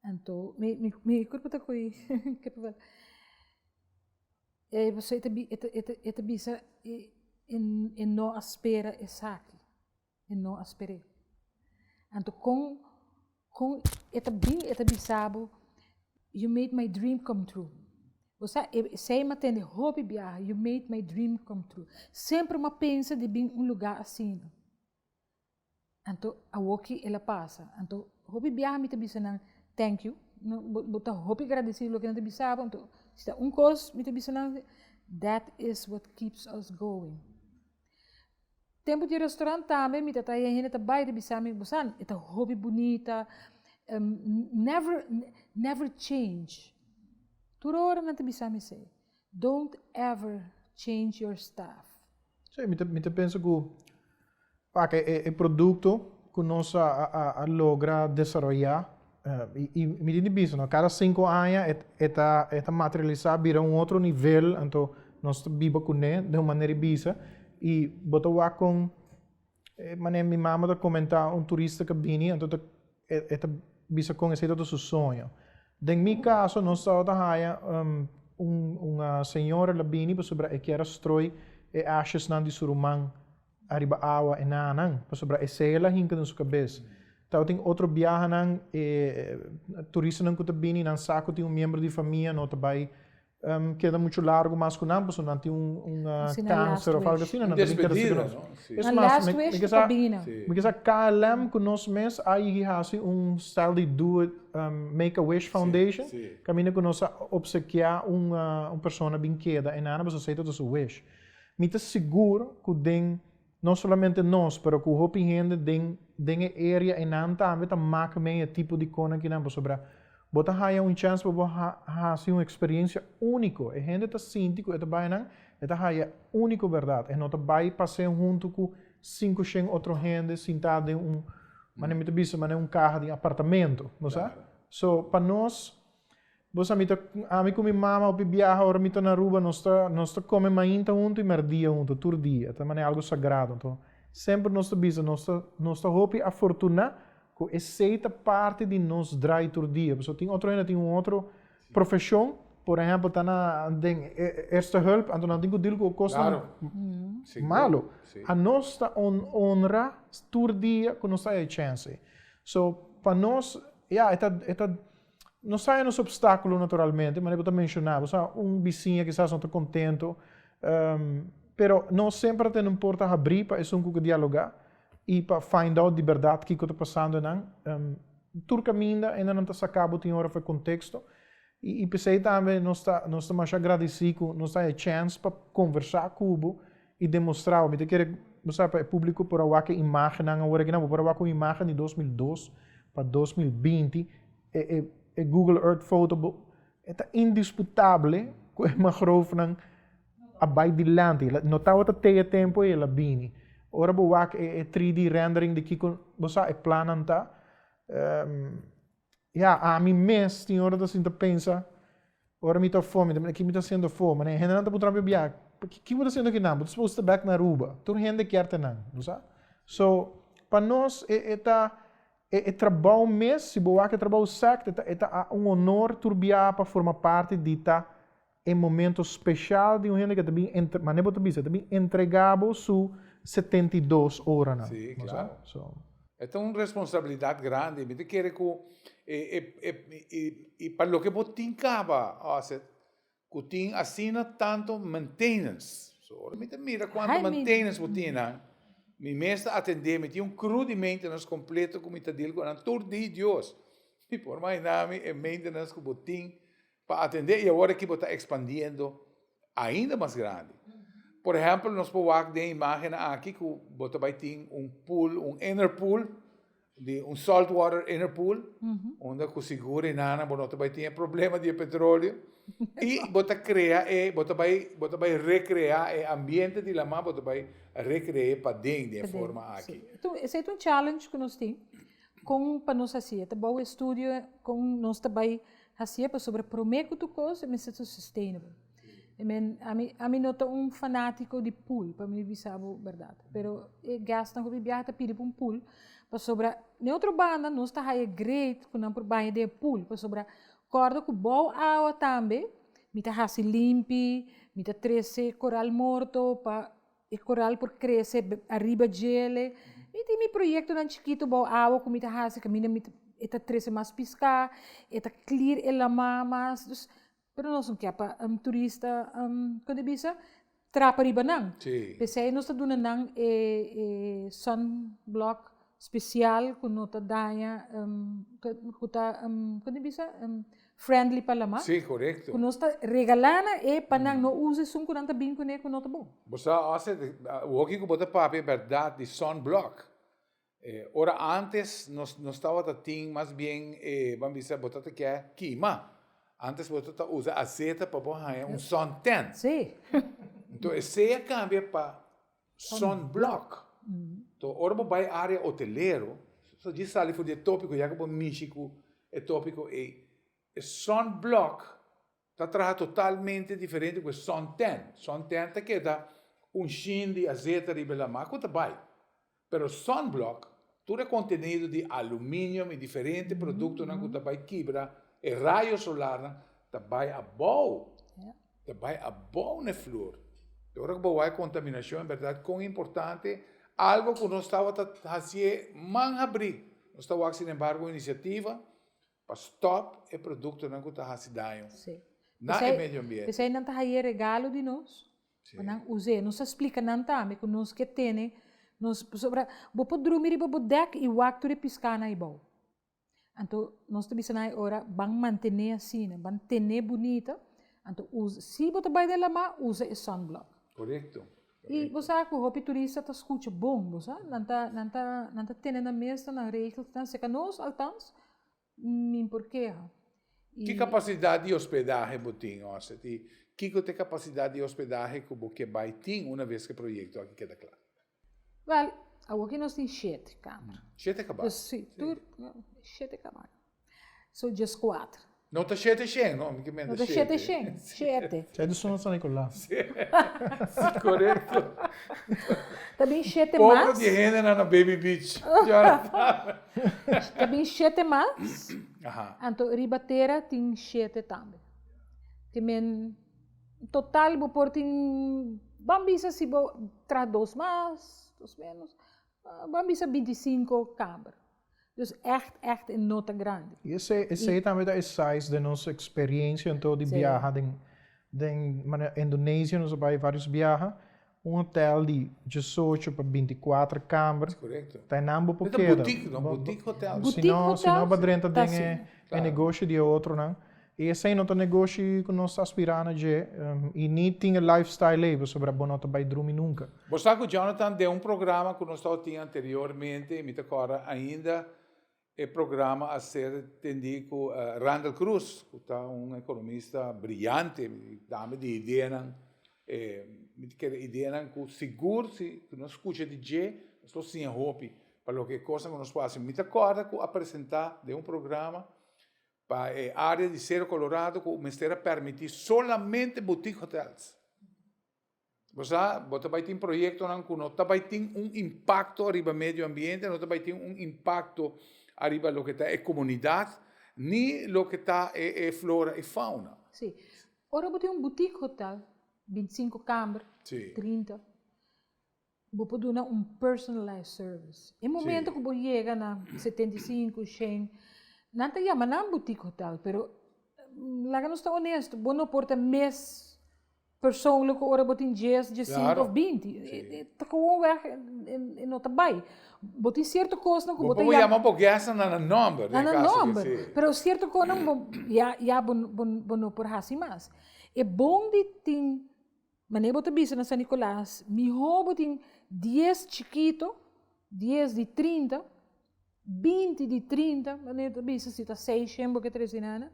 Anto mi mi mi kurpo ta koe kippenvel. E pasobra e ta bi e ta e ta e ta bisa e e no a spera esaki, e no a sper'é. Anto kon kon e ta bin e ta bisa bo, you made my dream come true. Bo sa esei mi a tende hopi biaha, you made my dream come true. Semper mi a pensa di bin un lugá asina. Anto awoki el a pasa. Anto hopi biaha mi ta bisa nan thank you. No, bo, bo ta hopi gradecido loke nan ta bisa bo. Anto si ta un kos mi ta bisa nan, that is what keeps us going. Tempo di restaurant tambe mi ta ta hende ta bai ta bisa mi, bo sa, e ta hopi bunita, um, never, never change. Tur ora nan ta bisa mi esei. Don't ever change your staff. Sí, mi ta, mi ta pensa ku Pak e e produkto ku nos a a a logra desaroyá i i mi tin di bisa no kada sinku aña e e ta e ta materialisá bira un otro nivel anto nos ta biba kuné den un manera di bisa i bo ta wak kon e manera mi mama ta komentá un turista ku a bini anto ta e e ta bisa kon esei tabata su soño. Den mi kaso nos tabata haña un un señora la bini pasobra e kier a stroi e ashesnan di su ruman ariba awa e nanan, pasobra esei el a hinka den su kabes. Tabatin otro biahanan e turistanan ku ta bini nan sa ku tin un miembro di famia no ta bai keda muchu largu mas ku nan pasobra nan tin un kanser òf algu asina, nan ta bin keda serka nos. Es mas, mi ke sa mi ke sa KLM ku nos mes a yigi hasi un style di do it make a wish foundation kaminda ku nos a opsekiá un persona bin keda e nana pasobra esei ta su wish. Mi ta sigur ku den, no solamente nos, pero ku hopi hende den den e area einan tambe ta mak mee e tipo di konan kinan pasobra bo ta haya un chèns pa bo hasi un eksperensia úniko. E hende ta sinti ku e ta bai einan, e ta haya úniko bèrdat. E no ta bai pas'é huntu ku sinku shen otro hende sintá den un, manera mi ta bisa, manera un kaha di apartamento, bo sa? So, pa nos Bo sa mi ta ami ku mi mama hopi biaha ora mi ta na Aruba nos ta nos ta kome mainta huntu i merdia huntu tur dia ta manera algu sagrado anto semper nos ta bisa nos ta nos ta hopi afortuna ku esei ta parti di nos drai tur dia pasobra tin otro hende tin un otro profeshon por ehempel ta na den eerste hulp anto nan tin ku deal ku kosnan malo anos ta honra tur dia ku nos ta haya e chèns ei so pa nos ya e ta e ta Nos sa e nos obstáculo naturalmente, manera bo ta menciona, bo sa un bisiña kisas no ta contento, pero nos semper a tene un porta habrí pa esun cu ke dialoga y pa find out di berdad kico ta pasando nan. Tur caminda enda nan ta saca bo tin ora for e contexto y p'esey tambe nos ta nos ta masha agradeci cu nos ta haya chance pa conversa cu bo y demostra bo. Mi ta kere, bo sa, pa e publico por a wak e imagennan awor aki nan, bo por a wak un imagen di 2002 pa 2020, e e e Google Earth foto bo e ta indisputable ku e mangrovenan a bai dilanti. No tabata te e tempo ei el a bini. Ora bo wak e 3D rendering di kiko bo sa e plannan ta, ya, ami mes tin ora ta sinta pensa, ora mi ta afó, mi ta mira ki mi ta hasiendo afó, manera hendenan ta puntra mi biaha, ki bo ta hasiendo akinan? Bo ta supos ta bek na Aruba. Tur hende kier ta nan, bo sa. So, pa nos e ta e trabou mes, si bo wak e trabou sèkt, e ta un honor tur biaha pa forma parti di ta E momento special di un hende ke ta bin entre, mane bo ta bisa, ta bin entrega bo su 72 oranan. Sí, Bo sa? claro. So. E ta un responsabilidad grandi. Mi ta kere ku e e e i i pa loke bo tin kaba, Oset, ku tin asina tanto maintenance. So ora mi ta mira kuantu Ai, mi. maintenance bo tin nan, mi mes ta atende, mi tin un crew di maintenance completo ku mi ta deal ku nan tur di Dios. Mi por imagina mi e maintenance ku bo tin Pa atendé i awor aki bo ta ekspandiendo ainda mas grandi. Por ehèmpel, nos por wak den e imágennan aki ku bo ta bai tin un pool, un inner pool, di un salt water inner pool, unda ku sigur e nana bo no ta bai tin e problema di e petroleo. I bo ta krea e, bo ta bai, bo ta bai rekreá e ambiente di laman, bo ta bai rekre'é paden den e forma aki. Esei ta un challenge ku nos tin, kon pa nos hasié. Ta bou estudio kon nos ta bai Hasié pasobra promé ku tur kos e mester ta sustainable. I men, ami, ami no ta un fanátiko di pool, pa mi bisa bo bèrdat. Pero e gèstnan ku mi biaha ta pidi pa un pool, pasobra n'e otro banda nos ta haya great ku nan por baña den e pool, pasobra kòrda ku bou awa tambe mi ta hasi limpi, mi ta trese koral morto pa E koral por krese ariba djele. Mi tin mi proyektonan chikitu bou awa ku mi ta hasi kaminda mi ta e ta trese mas piská, e ta klir e lamá mas. Dus, pero nos no ke pa turista kon ta bisa, trapa riba nan. P'esei nos ta duna nan e e sunblock spesial ku no ta daña ku ta kon ta bisa friendly pa lamá. Sí, korekto. Ku nos ta regalá nan e pa nan no usa esun ku nan ta bin kuné ku no ta bon. Bo sa ose woki ku bo ta papia bèrdat di sunblock. Ora ántes nos nos tabata tin mas bien e ban bisa bo ta ta ke kima. Ántes bo ta ta usa azeta pa bo haña un suntan. Sí. Enton esei a kambia pa Sunblock. To ora bo bai área hotelero, so djis sali for di e tópiko ya ku bo mishi ku e tópiko ei. E sunblock ta traha totalmente diferente ku e suntan. Suntan ta keda un shin di azeta riba e lamá ku ta bai. Pero sunblock, tur e kontenido di aluminium i diferente produktonan ku ta bai kibra e rayo solarnan ta bai abou. Ta bai abou na e flur. E ora ku bo wak e kontaminashon en bèrdat kon importante, algo ku nos tabata hasié man habrí. Nos ta wak sinembargo inisiativa pa stòp e produktonan ku ta hasi daño na e medio ambiente. P'esei nan ta haye regalo di nos pa nan us'é. Nos ta splika nan tambe ku nos ke tene nos pasobra bo por drumi riba bo dèk i wak tur e piskánan ei bou. Anto nos ta bisa nan e ora ban mantené asina, ban ten'é bunita, anto usa, si bo ta bai den lamá usa e sunblock. Korekto. I bo sa ku hopi turista ta skucha bon, bo sa, nan ta nan ta nan ta tene nan mes na nan regelsnan, seka nos althans min por keha. Ki kapasidat di hospedahe bo tin, Oset? I kiko ta e kapasidat di hospedahe ku bo ke bai tin una bes ku e proyekto aki keda kla? Wèl, awoki nos tin shete kamer. Shete kabana? Si, tur shete kabana. So djeskuater. No ta shete shen, no, mi ke mende shete. No ta shete shen, shete. Shete sona San Nicolas. Si, korekto. Ta bin shete mas. Poco di hendenan na Baby Beach. Ta bin shete mas. Anto riba tera tin shete tambe. Ke men total bo por tin, ban bisa si bo traha dos mas, dos menos, ban bisa bintisinko kamer. Dus echt, echt e no ta grandi. I esei, esei tambe ta e size den nos experiencia anto di biaha den, den manera Indonesia nos a bai varios biaha, un hotel di diesocho pa binticuater kamber, ta enan bo por keda. Ta boutique, no? Boutique hotel. Si no, si no bo drenta den e, e negoshi di e otronan. I esei no ta negoshi ku nos ta aspirá na dje, i ni tin e lifestyle ei pasobra bo no ta bai drumi nunka. Bo sa ku Jonathan, den un programa ku nos tabatin anteriormente, mi ta kòrda ainda e programa a ser tendí ku Randall Cruz, ku ta un ekonomista briyante, dame di ideanan. Mi ta kere ideanan ku sigur si nos skucha di dje nos lo siña hopi pa loke e kosnan ku nos por hasi. Mi ta kòrda ku a presentá den un programa pa e área di Sero Colorado ku mester a pèrmití solamente boutique hotels. Bo sa, bo ta bai tin proyektonan ku no ta bai tin un impakto ariba medio ambiente, no ta bai tin un impakto ariba loke ta e komunidat, ni loke ta e flora i fauna. Sí. Ora bo tin un boutique hotel, bintisinko kamber, 30, bo por duna un personalized service. E momento ku bo yega na 75, 100, nan ta yama nan boutique hotel, pero laga nos ta honesto, bo no por ta mes persoonlijk ora bo tin 10, 15 of 20. Ta gewoonweg e no ta bai. Bo tin cierto cosnan cu bo ta yama. Bo por yama bo guestnan na nan nomber. Na nan nomber. Pero cierto cosnan bo ya ya bo bo no por haci mas. E bon di tin, manera bo ta bisa na San Nicolas, miho bo tin 10 chikito, 10 di 30, 20 di 30, manera bo ta bisa si ta seishen bo ke trece nana,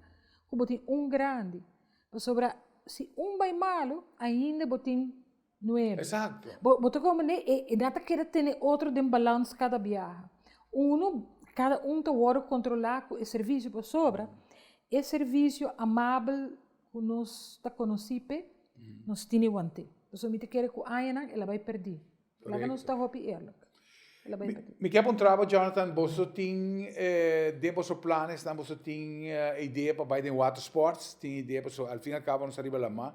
cu bo tin un grandi. Pasobra si un bai malu, ainda bo tin nuebe. Exacto. Bo, bo ta comprende? E, e nan ta keda tene otro den balans kada biaha. Uno, kada un ta wòrdu kontrolá ku e servisio pasobra e servisio amabel ku nos ta konosí p'e, nos tini want'é. Pasobra mi ta kere ku añanan el a bai pèrdí. Laga nos ta hopi eerlijk. El a bai pèrdí. Mi ke puntra bo, Jonathan, boso tin den boso planesnan, boso tin idea pa bai den watersports? Tin idea pasobra al fin y al cabo nos ta riba lamá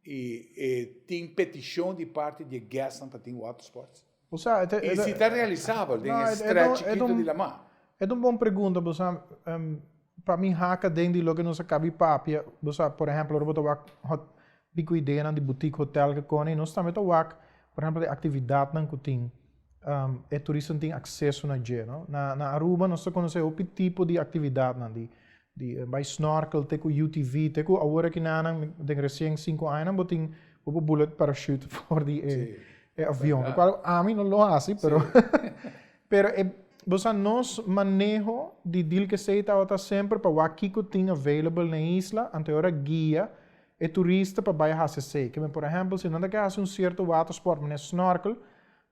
y e tin peticion di parti di e guestnan pa tin watersports? Y si ta realisabel den e stretch chikito di lamá? E ta un bon pregunta, bo sa, pa mi haka den di loke nos a kabi papia, bo sa, por ehempel, ora bo ta wak Bi ku ideanan di boutique hotel ke kone i nos tambe ta wak, por ehempel, e aktividatnan ku tin, e turistanan tin akseso na dje, no. Na na Aruba nos ta konosé hopi tipo di aktividatnan, di di bai snorkel te ku UTV, te ku awor aki nanan den resien sinku añanan bo tin bo por bula parachute for di e e avion, lokual ami no lo hasi, pero pero e bo sa nos maneho di deal ku esei tabata semper pa wak kiko tin available na e isla, anto e ora guia E turista pa bai hasi esei. Ke men por ehèmpel si nan ta ke hasi un sierto watersport manera snorkel,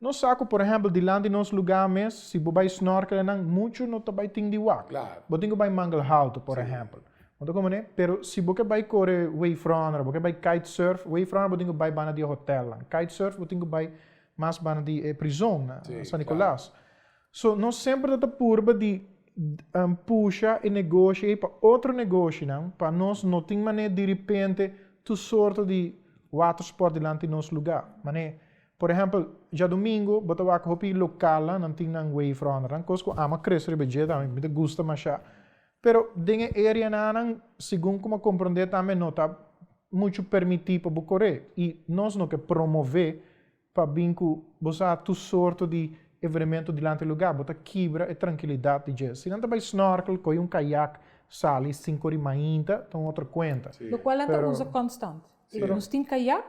nos sa ku por ehèmpel dilanti nos lugá mes si bo bai snorkel einan muchu no ta bai tin di wak. Bo tin ku bai Mangel Halto por ehèmpel. Bo ta komprendé? Pero si bo ke bai kore wave runner, bo ke bai kite surf, wave runner bo tin ku bai banda di e hotelnan, kite surf bo tin ku bai mas banda di e prizon na San Nicolas. So nos semper ta ta purba di pusha e negoshi ei pa otro negoshinan pa nos no tin manera diripente tur sorto di watersport dilanti nos lugá. Manera, por ehèmpel, djadumingu bo ta wak hopi lokalnan nan tin nan wave runnernan, kos ku ami a krese riba dje tambe, mi ta gusta masha. Pero den e areanan segun ku mi a komprondé tambe no ta muchu permití pa bo koré i nos no ke promové Pa bin ku bo sa tur sorto di evenemento dilanti lugá, bo ta kibra e trankilidat di dje. Si nan ta bai snorkel, kohe un kayak, sali sinku ora i mainta, ta un otro kuenta. Lokual nan ta usa konstant. Nos tin kayak,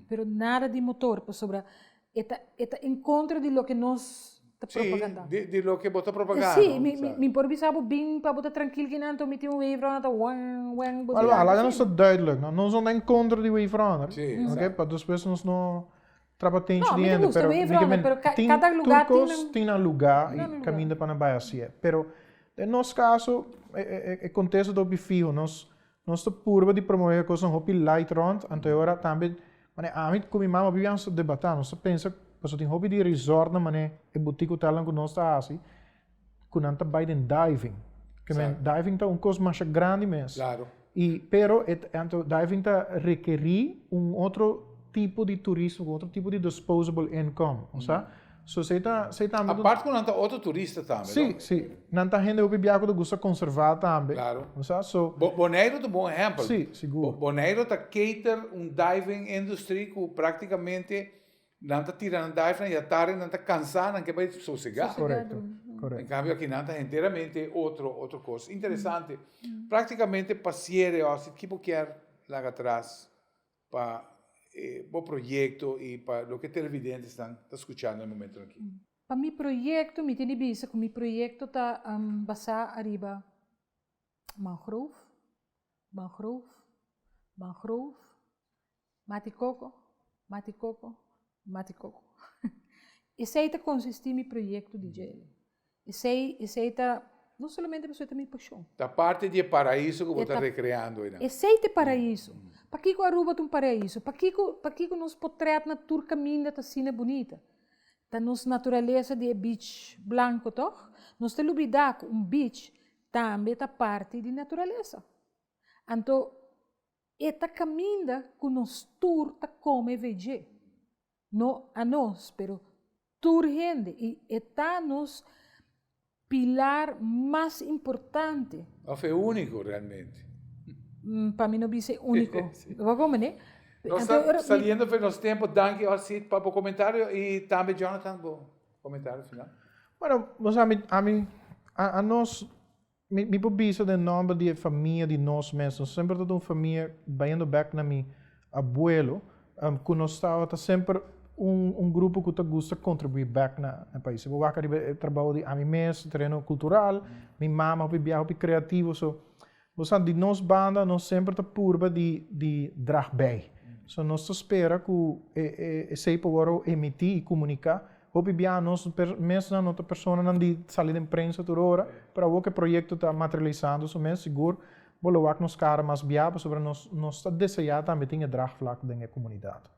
pero nada di motor, pasobra e ta e ta en kontra di loke nos ta propagandá. Sí, di loke bo ta propagá. Sí, mi por bisa bo bin pa bo ta trankil kinan, anto mi tin un wave runner ta wen, wen, bo Alba, laga nos ta duidelijk, no? Nos no ta en kontra di wave runner, oké? Pa despues nos no trapa tenchi di hende, pero mi ke men tin tur kos tin nan lugá i kaminda pa nan bai hasié. Pero den nos kaso e kontesto ta hopi fiho, nos nos ta purba di promové kosnan hopi light rònt, anto e ora tambe manera ami ku mi mama bibi nos ta debatá, nos ta pensa pasobra tin hopi di resortnan manera e boutique hotelnan ku nos ta hasi ku nan ta bai den diving. Ke men diving ta un kos masha grandi mes. I pero e anto diving ta rekerí un otro tipo di turismo, un otro tipo di disposable income, osea. So esei ta esei tambe ta. Apart ku nan ta otro turista tambe, no? Sí, sí. Nan ta hende hopi bia ku ta gusta konservá tambe. Claro. Osea, so. Boneiru ta un bon ehèmpel. Sí, sigur. Boneiru ta cater un diving industry ku praktikamente Nan ta tira nan dive nan yatari nan ta cansa nan ke bai sosega. Correcto, correcto. En cambio aki nan ta henteramente otro otro cos. Interesante. Practicamente pa cierre Osid ki bo kier laga atras pa bo proyecto y pa loke televidentesnan ta scuchando e momento aki? Pa mi proyecto mi tin di bisa cu mi proyecto ta basa ariba mangrove, mangrove, mangrove, mati coco. Mati koko, mati koko. Esei ta konsistí mi proyekto di djele. Esei, esei ta, no solamente pasobra ta mi pashon. Ta parti di e paraiso ku bo ta rekreando einan. Esei ta e paraiso. Pakiko Aruba ta un paraiso? Pakiko, pakiko nos potret na tur kaminda ta asina bunita? Ta nos naturalesa di e beach blanco toch? Nos ta lubida ku un beach tambe ta parti di naturalesa. Anto e ta kaminda ku nos tur ta kome vg. No anos, pero tur hende i e ta nos pilar mas importante. Of e úniko realmente. Pa mi no bisa e úniko. Bo a komprende? Nos ta saliendo for nos tempo. Danki Alcid pa bo komentario i tambe Jonathan bo komentario final. Bueno, bo sa mi, ami, anos Mi mi por bisa den nomber di e famia di nos mes, nos semper ta un famia, bayendo bek na mi abuelo, ku nos tabata semper un un grupo ku ta gusta kontribuí bek na e pais. Si bo wak ariba e trabou di ami mes, tereno kultural, mi mama hopi biaha hopi kreativo, so bo sa di nos banda nos semper ta purba di di drag bij. So nos ta spera ku e e esei por wòrdu emití i komuniká. Hopi bia nos mesnan no ta personanan di sali den prensa tur ora, pero awor ku e proyekto ta materialisando su mes, sigur bo lo wak nos kara mas bia pasobra nos nos ta deseá tambe tin e draagvlak den e komunidat.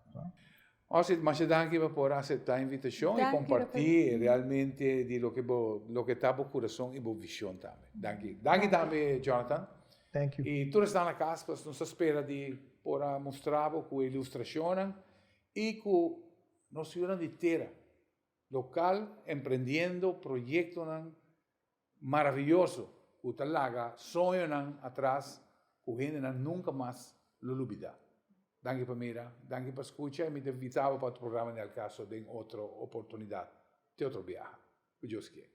Osit, masha danki pa por aseptá e invitashon i kompartí realmente di loke bo loke ta bo kurason i bo vishon tambe. Danki. Danki tambe Jonathan. Thank you. I tur esnan na kas pues nos ta spera di por a mustra bo ku e ilustrashonnan i ku Nos yunan di tera lokal emprendiendo proyektonan maravioso ku ta laga soñonan atras ku hendenan nunka mas lo lubida. Danki pa mira, danki pa skucha i mi ta invita bo pa otro programa di Al Caso den otro oportunidat. Te otro biaha. Ku Dios kier.